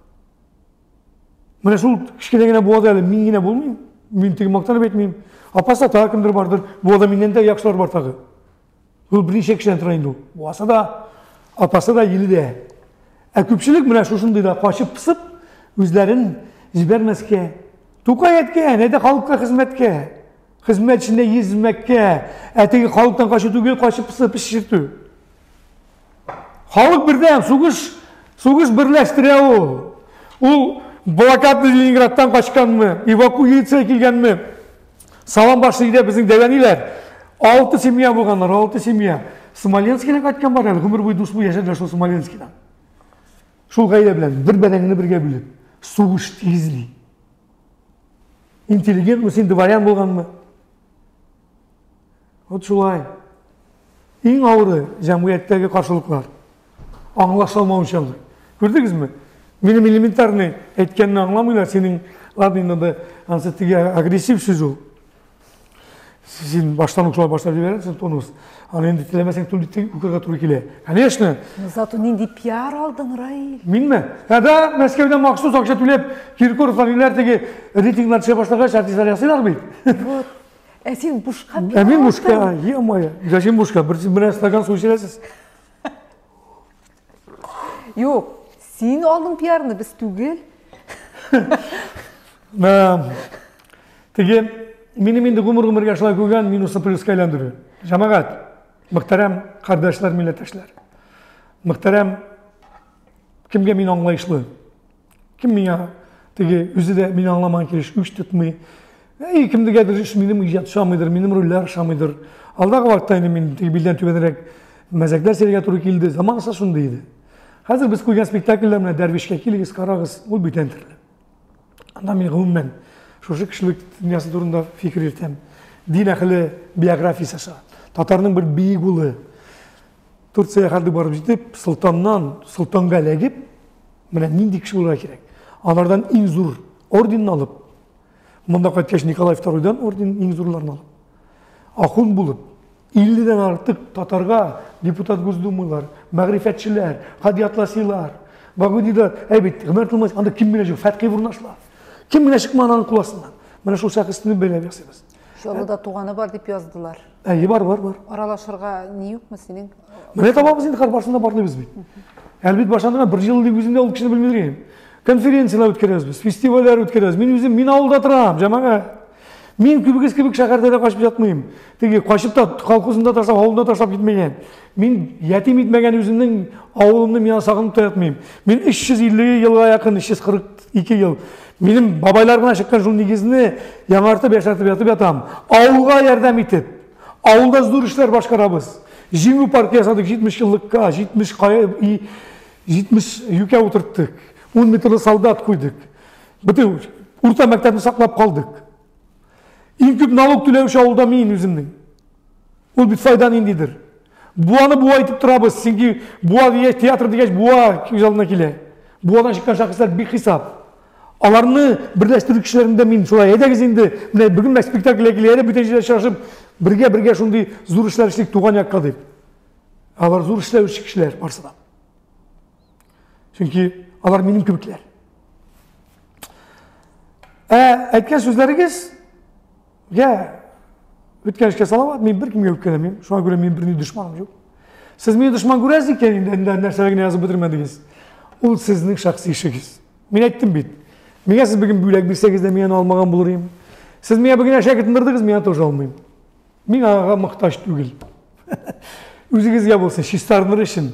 Менә шул кечкенә генә буада әле мин генә булмыйм. Мин теге мактанып әйтмим. Апаста тагы кемдер бардыр. Буада миннән дә яхшылар бар тагы. Ул берничә кешедән тора инде ул. Буасы да, апасы да, иле дә. Ә күпчелек менә шушындый да качып пысып, үзләрен җибәрмәскә. Тукай әйткән, әйдә халыкка хезмәткә. Хезмәт эчендә йөзмәккә. Ә теге халыктан качу түгел, качып пысып эш йөртү. Халык бердәм, сугыш, сугыш берләштерә ул. Ул блокадный Ленинградтан качканмы, эвакуация килгәнме? Салам башы өйдә безнең дәвәниләр. Алты семья булганнар, алты семья. Смоленскидан кайткан бар әле, гомер буе дус булып яшәделәр шул Смоленскидан. Шул гаилә белән бер бәрәңгене бергә бүлеп, сугыш тигезли. Интеллигентмы син, дворян булганмы? Вот шулай. Иң авыры җәмгыятьтәге каршылыклар. Аңлаша алмаучанлык. Күрдегезме? Минем элементарный әйткәнне аңламыйлар, синең, ладно, инде ансы теге агрессив сүз ул. Син баштан ук шулай башлап җибәрәсең тонус. Аны инде теләмәсәң түле укырга туры килә. Конечно. Но зато нинди пиар алдың, Раил. Минме? Ә да, Мәскәүдә махсус акча түләп, Киркоровлар ниләр теге рейтинглар төшә башлагач, артистлар ясыйлар бит. Вот. Ә син бушка Ә мин бушка, е-мое. Зачем бушка? Бер менә стакан су эчерәсез. Юк, син алдың пиарны, без түгел. Теге минем инде гомер гомергә шулай күргән минусны плюска әйләндерү. Җәмәгать. Мөхтәрәм кардәшләр, милләттәшләр. Мөхтәрәм кемгә мин аңлаешлы? Кем миңа теге үзе дә мине аңламаган килеш үч тотмый. Әй, кемдегәдер эш минем иҗат ошамыйдыр, минем рольләр ошамыйдыр. Алдагы вакытта инде мин теге билдән түбәнрәк мәзәкләр сөйләргә туры килде. Заманасы шундый иде. Хәзер без куйган спектакльләр менә Дәрвишкә килегез, карагыз, ул бүтән төрле. Анда мин гомумән шушы кешелек дөньясы турында фикер йөртәм. Дин әһеле биографиясе аша. Татарның бер бөек улы Турциягә хәтле барып җитеп, солтаннан солтанга эләгеп, менә нинди кеше булырга кирәк. Алардан иң зур орденны алып, монда кайткач Николай Второйдан орден иң зурларын алып, ахун булып, 50-дән артык татарга депутат Госдумалар, мәгърифәтчеләр, Һади Атласилар, Багудилар, әй бит, Гомәр Тулмач, анда кем генә юк, Фәтхи Бурнашлар. Кем генә чыкмаган аның кул астыннан. Менә шул шәхесне бәйләп ясыйбыз. Чаллыда туганы бар дип яздылар. Әйе, бар, бар, бар. Аралашырга ни юкмы синең? Менә табабыз инде, барысын да барлыйбыз бит. Әле бит башланган бер ел дип үзем дә ул кешене белмидер идем. Конференцияләр үткәрәбез без, фестивальләр үткәрәбез. Мин үзем, мин авылда торам, җәмәгать. Мин күбегез кебек шәһәрдә дә качып ятмыйм. Теге качып та колхозында ташлап, авылында ташлап китмәгән. Мин ятим итмәгән үземнең авылымны мин сагынып та ятмыйм. Мин 350 елга якын, 342 ел. Минем бабайлар гына чыккан шул нигезне яңартып, яшәртеп ятып ятам. Авылга ярдәм итеп. Авылда зур эшләр башкарабыз. Җиңү паркы ясадык 70 еллыкка, 70 кая 70 юкә утырттык. 10 метрлы солдат куйдык. Бөтен урта мәктәпне саклап калдык. Иң күп налог түләүче авылда мин үземнең. Ул бит файда ниндидер. Буаны буа итеп торабыз, чөнки буа дигәч, театр дигәч, буа күз алдына килә. Буадан чыккан шәхесләр бик хисап. Аларны берләштерү кешеләрендә мин шулай, әйдәгез инде, менә бүген менә спектакльгә килә, әйдә бүтән җирдә очрашып, бергә-бергә шундый зур эшләр эшлик туган якка дип. Алар зур эшләүче кешеләр барысы да. Чөнки алар минем кебекләр. Ә әйткән сүзләрегез, я, үткән эшкә салават, мин беркемгә үпкәләмим. Шуңа күрә минем берни дошманым юк. Сез мине дошман күрәсез икән, инде инде нәрсәләр генә язып бетермәдегез. Ул сезнең шәхси эшегез. Мин әйттем бит. Миңа сез бүген бүләк бирсәгез дә, мин аны алмаган булыр идем. Сез миңа бүген әшәке тындырдыгыз, мин аны тоже алмыйм. Мин аңа мохтаҗ түгел. Үзегезгә булсын, чистарыныр өчен.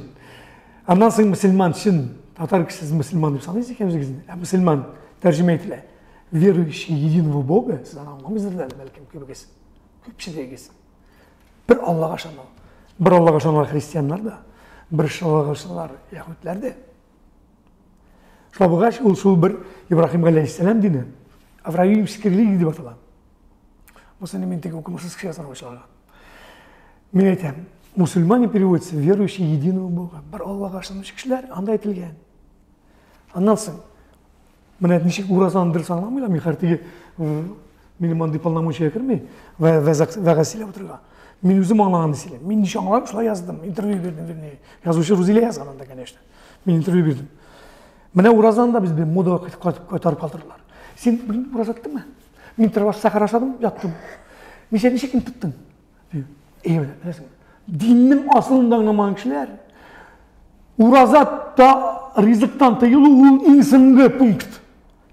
Аннан соң мөселман чын татар кешесе мөселман дип саныйсыз икән үзегезне. Ә мөселман тәрҗемә ителә. Верующий единого Бога, сез аны аңламыйсыздыр әле, бәлкем күбегез. Күпчелегегез. Бер Аллага ышану. Бер Аллага ышаналар христианнар да, бер Аллага ышаналар яһүдләр дә. Шулай булгач, ул шул бер Ибраһим галәйһиссәлам дине, Авраамический религия дип атала. Бусы мин теге укымышсыз кеше язган башлаган. Мин әйтәм, мусульмане переводится верующие единого Бога. Бер Аллага ышанучы кешеләр анда әйтелгән. Аннан соң менә ничек уразаны дөрес аңламыйлар, мин хәзер теге минем мондый полномочия керми, вәгазь сөйләп утырырга. Мин үзем аңлаганны сөйләм. Мин ничек аңладым, шулай яздым, интервью бирдем, вернее. Язучы Рузилә язган анда, конечно. Мин интервью бирдем. Менә уразаны да без модага кайтарып калдырдылар. Син бүген ураза тоттыңмы? Мин торып сахар ашадым, яттым. Ничә ничә көн тоттың? Әй, менә, беләсеңме? Диннең асылын да аңламаган кешеләр. Ураза та ризыктан тыелу ул иң соңгы пункт.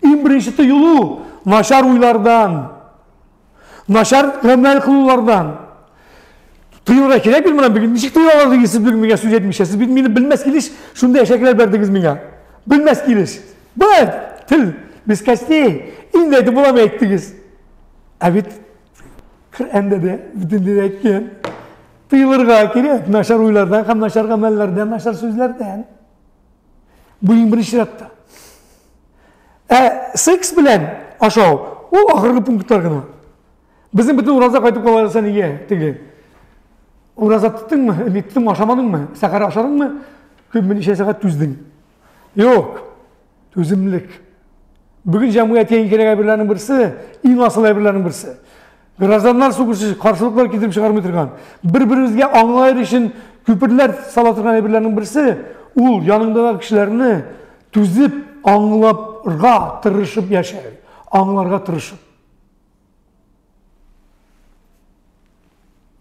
Иң беренче тыелу начар уйлардан, начар гамәл кылулардан. Тыелырга кирәк бит менә бүген. Ничек тыела алдыгыз сез бүген миңа сүз әйтмичә? Сез бит мине белмәс килеш шундый әшәкеләр бәрдегез миңа. Белмәс килеш. Бәт, тел без костей. Инде әйтеп буламы әйттегез. Ә бит Коръәндә дә бөтен дә әйткән. Тыелырга кирәк начар уйлардан һәм начар гамәлләрдән, начар сүзләрдән. Бу иң беренче чиратта. Ә секс белән ашау ул ахыргы пунктлар гына. Безнең бөтен ураза кайтып кала язса нигә теге? Ураза тоттыңмы, ниттең, ашамадыңмы, сәхәр ашадыңмы? Күпме ничә сәгать түздең? Юк. Түземлек. Бүген җәмгыятькә иң кирәк әйберләрнең берсе, иң асыл әйберләрнең берсе. Гражданнар сугышы каршылыклар китереп чыгармый торган, бер-беребезгә аңлар өчен күперләр сала торган әйберләрнең берсе, ул яныңдагы кешеләрне түзеп, аңларга тырышып яшәү, аңларга тырышып.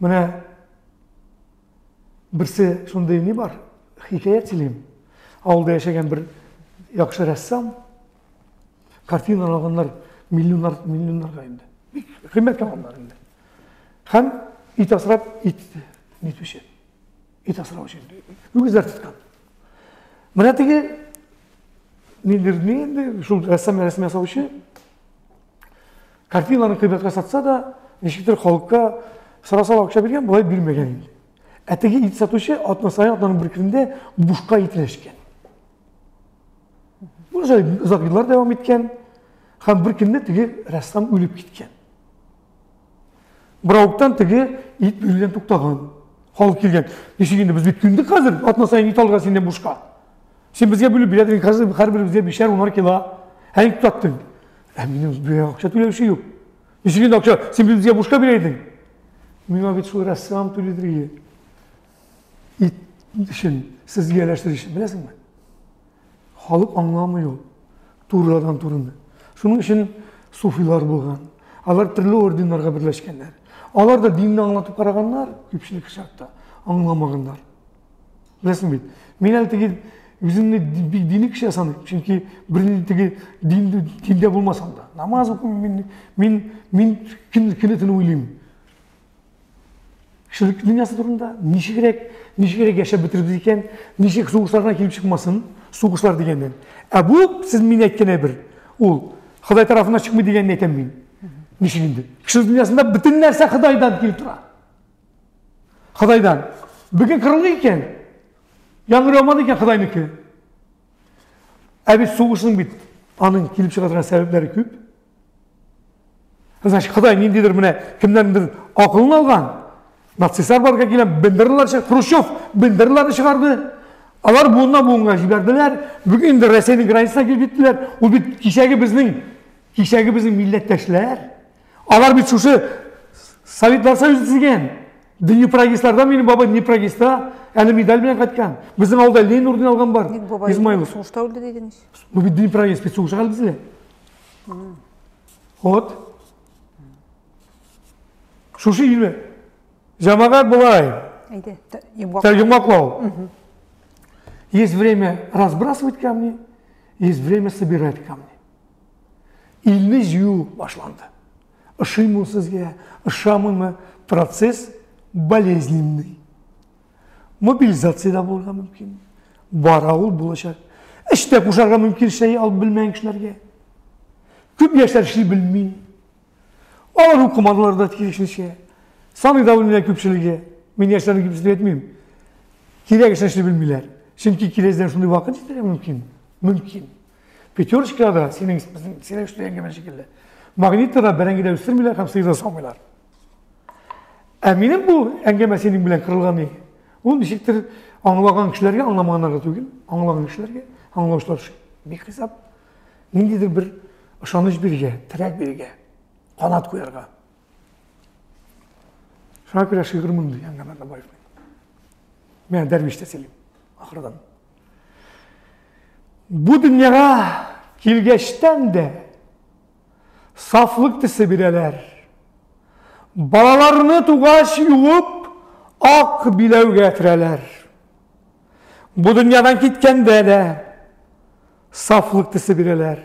Менә берсе шундый ни бар, хикәят сөйлим. Авылда яшәгән бер яхшы рәссам, картиналар алганнар миллионнар, миллионнарга инде. Бик кыйммәткә алганнар инде. Һәм ит асрап, ит нитүче. Ит асраучы. Үгезләр тоткан. Менә теге ниндидер ни инде, шул рәссам рәсем ясаучы картиналарны кыйбатка сатса да, ничектер халыкка сораса акча биргән, болай бирмәгән инде. Ә теге ит сатучы атна саен атнаның бер көнендә бушка ит өләшкән. Бу озак еллар дәвам иткән һәм бер көнне теге рәссам үлеп киткән. Беравыктан теге ит бирүдән туктаган. Халык килгән. Ничек инде без бит күндек хәзер, атна саен ит алырга синнән бушка. Син безгә бүлеп бирә торган хәзер һәрберебезгә бишәр, унар кило. Ә ник туктаттың? Ә минем бер акча түләүче юк. Ничек инде акча? Син безгә бушка бирә идең. Миңа бит шул рәссам түлидер иде. Ит өчен, сезгә өләштерер өчен, беләсеңме? Халык аңламый ул турыдан турыны. Шуның өчен суфилар булган. Алар төрле орденнарга берләшкәннәр. Алар да динне аңлатып караганнар, күпчелек очракта аңламаганнар. Беләсең бит, мин әле теге үземне бик дини кеше саныйм, чөнки бернинди теге дин диндә булмасам да, намаз укыйм мин, мин мин көн көне төне уйлыйм. Кешелек дөньясы турында ничегрәк, ничегрәк яшәп бетербез икән, ничек сугышлардан килеп чыкмасын, сугышлар дигәннән. Ә бу сез мин әйткән әйбер, ул Ходай тарафыннан чыкмый дигәнне әйтәм мин. Ничек инде? Кешелек дөньясында бөтен нәрсә Ходайдан килеп тора. Ходайдан. Бүген кырылды икән, яңгыр яумады икән Ходайныкы. Ә бит сугышның бит аның килеп чыга торган сәбәпләре күп. Значит, Ходай ниндидер менә кемнәрнедер акылын алган. Нацистлар барга килә, бендерлар чыгарды, Хрущев бендерларны чыгарды. Алар буыннан буынга җибәрделәр. Бүген инде Россиянең границасына килеп җиттеләр. Ул бит кичәге безнең, кичәге безнең милләттәшләр. Алар бит шушы Советлар Союзы төзегән. Днепрогисларда минем бабай Днепрогиста әле медаль белән кайткан. Безнең авылда Ленин ордены алган бар. Ник бабай Измайлов. Сугышта үлде дидеңез? Бу бит Днепрогис бит сугышка әле безне. Вот. Шушы илме? Җәмәгать болай. Әйдә, йомгак. Йомгаклау. Есть время разбрасывать камни, есть время собирать камни. Илне җыю башланды. Ошыймы сезгә, ошамыймы, процесс болезненный. Мобилизация да булырга мөмкин. Бара ул булачак. Эш тә кушарга мөмкин эшләй алып белмәгән кешеләргә. Күп яшьләр эшли белми. Алар укымадылар да тиешенчә. Саный да белмиләр күпчелеге. Мин яшьләрнең күбесе дип әйтмим. Кирәк эшне эшли белмиләр. Чөнки киләчәктә шундый вакыт җитәргә мөмкин. Мөмкин. Пятерочкада синең безнең сирәк эшләгән әңгәмә шикелле. Магнитта да бәрәңге дә үстермиләр һәм сыер да саумыйлар. Ә минем бу әңгәмә синең белән кырылган ни? Ул ничектер аңлаган кешеләргә, аңламаганнарга түгел, аңлаган кешеләргә, аңлаучылар өчен бик хисап. Ниндидер бер ышаныч бирергә, терәк бирергә, канат куярга. Шуңа күрә шигырь мондый әңгәмә Набаевның. Мен дәрвиш тә сөйлим ахырдан. Бу дөньяга килгәчтән дә сафлык төсе бирәләр. Балаларны тугач юып, ак биләүгә терәләр. Бу дөньядан киткәндә дә сафлык төсе бирәләр.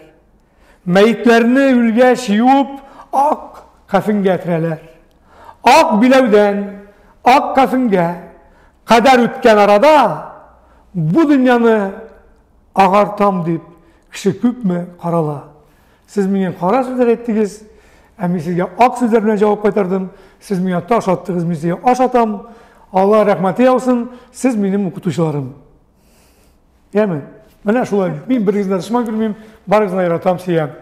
Мәетләрне үлгәч юып, ак кафенгә терәләр. Ак биләүдән ак кафенгә кадәр үткән арада бу дөньяны агартам дип кеше күпме карала. Сез миңа кара сүзләр әйттегез, ә мин сезгә ак сүзләр белән җавап кайтардым. Сез миңа таш аттыгыз, мин сезгә аш атам. Алла рәхмәте яусын, сез минем укытучыларым. Яме? Менә шулай. Мин берегезне дә дошман күрмим, барыгызны да яратам, сөям.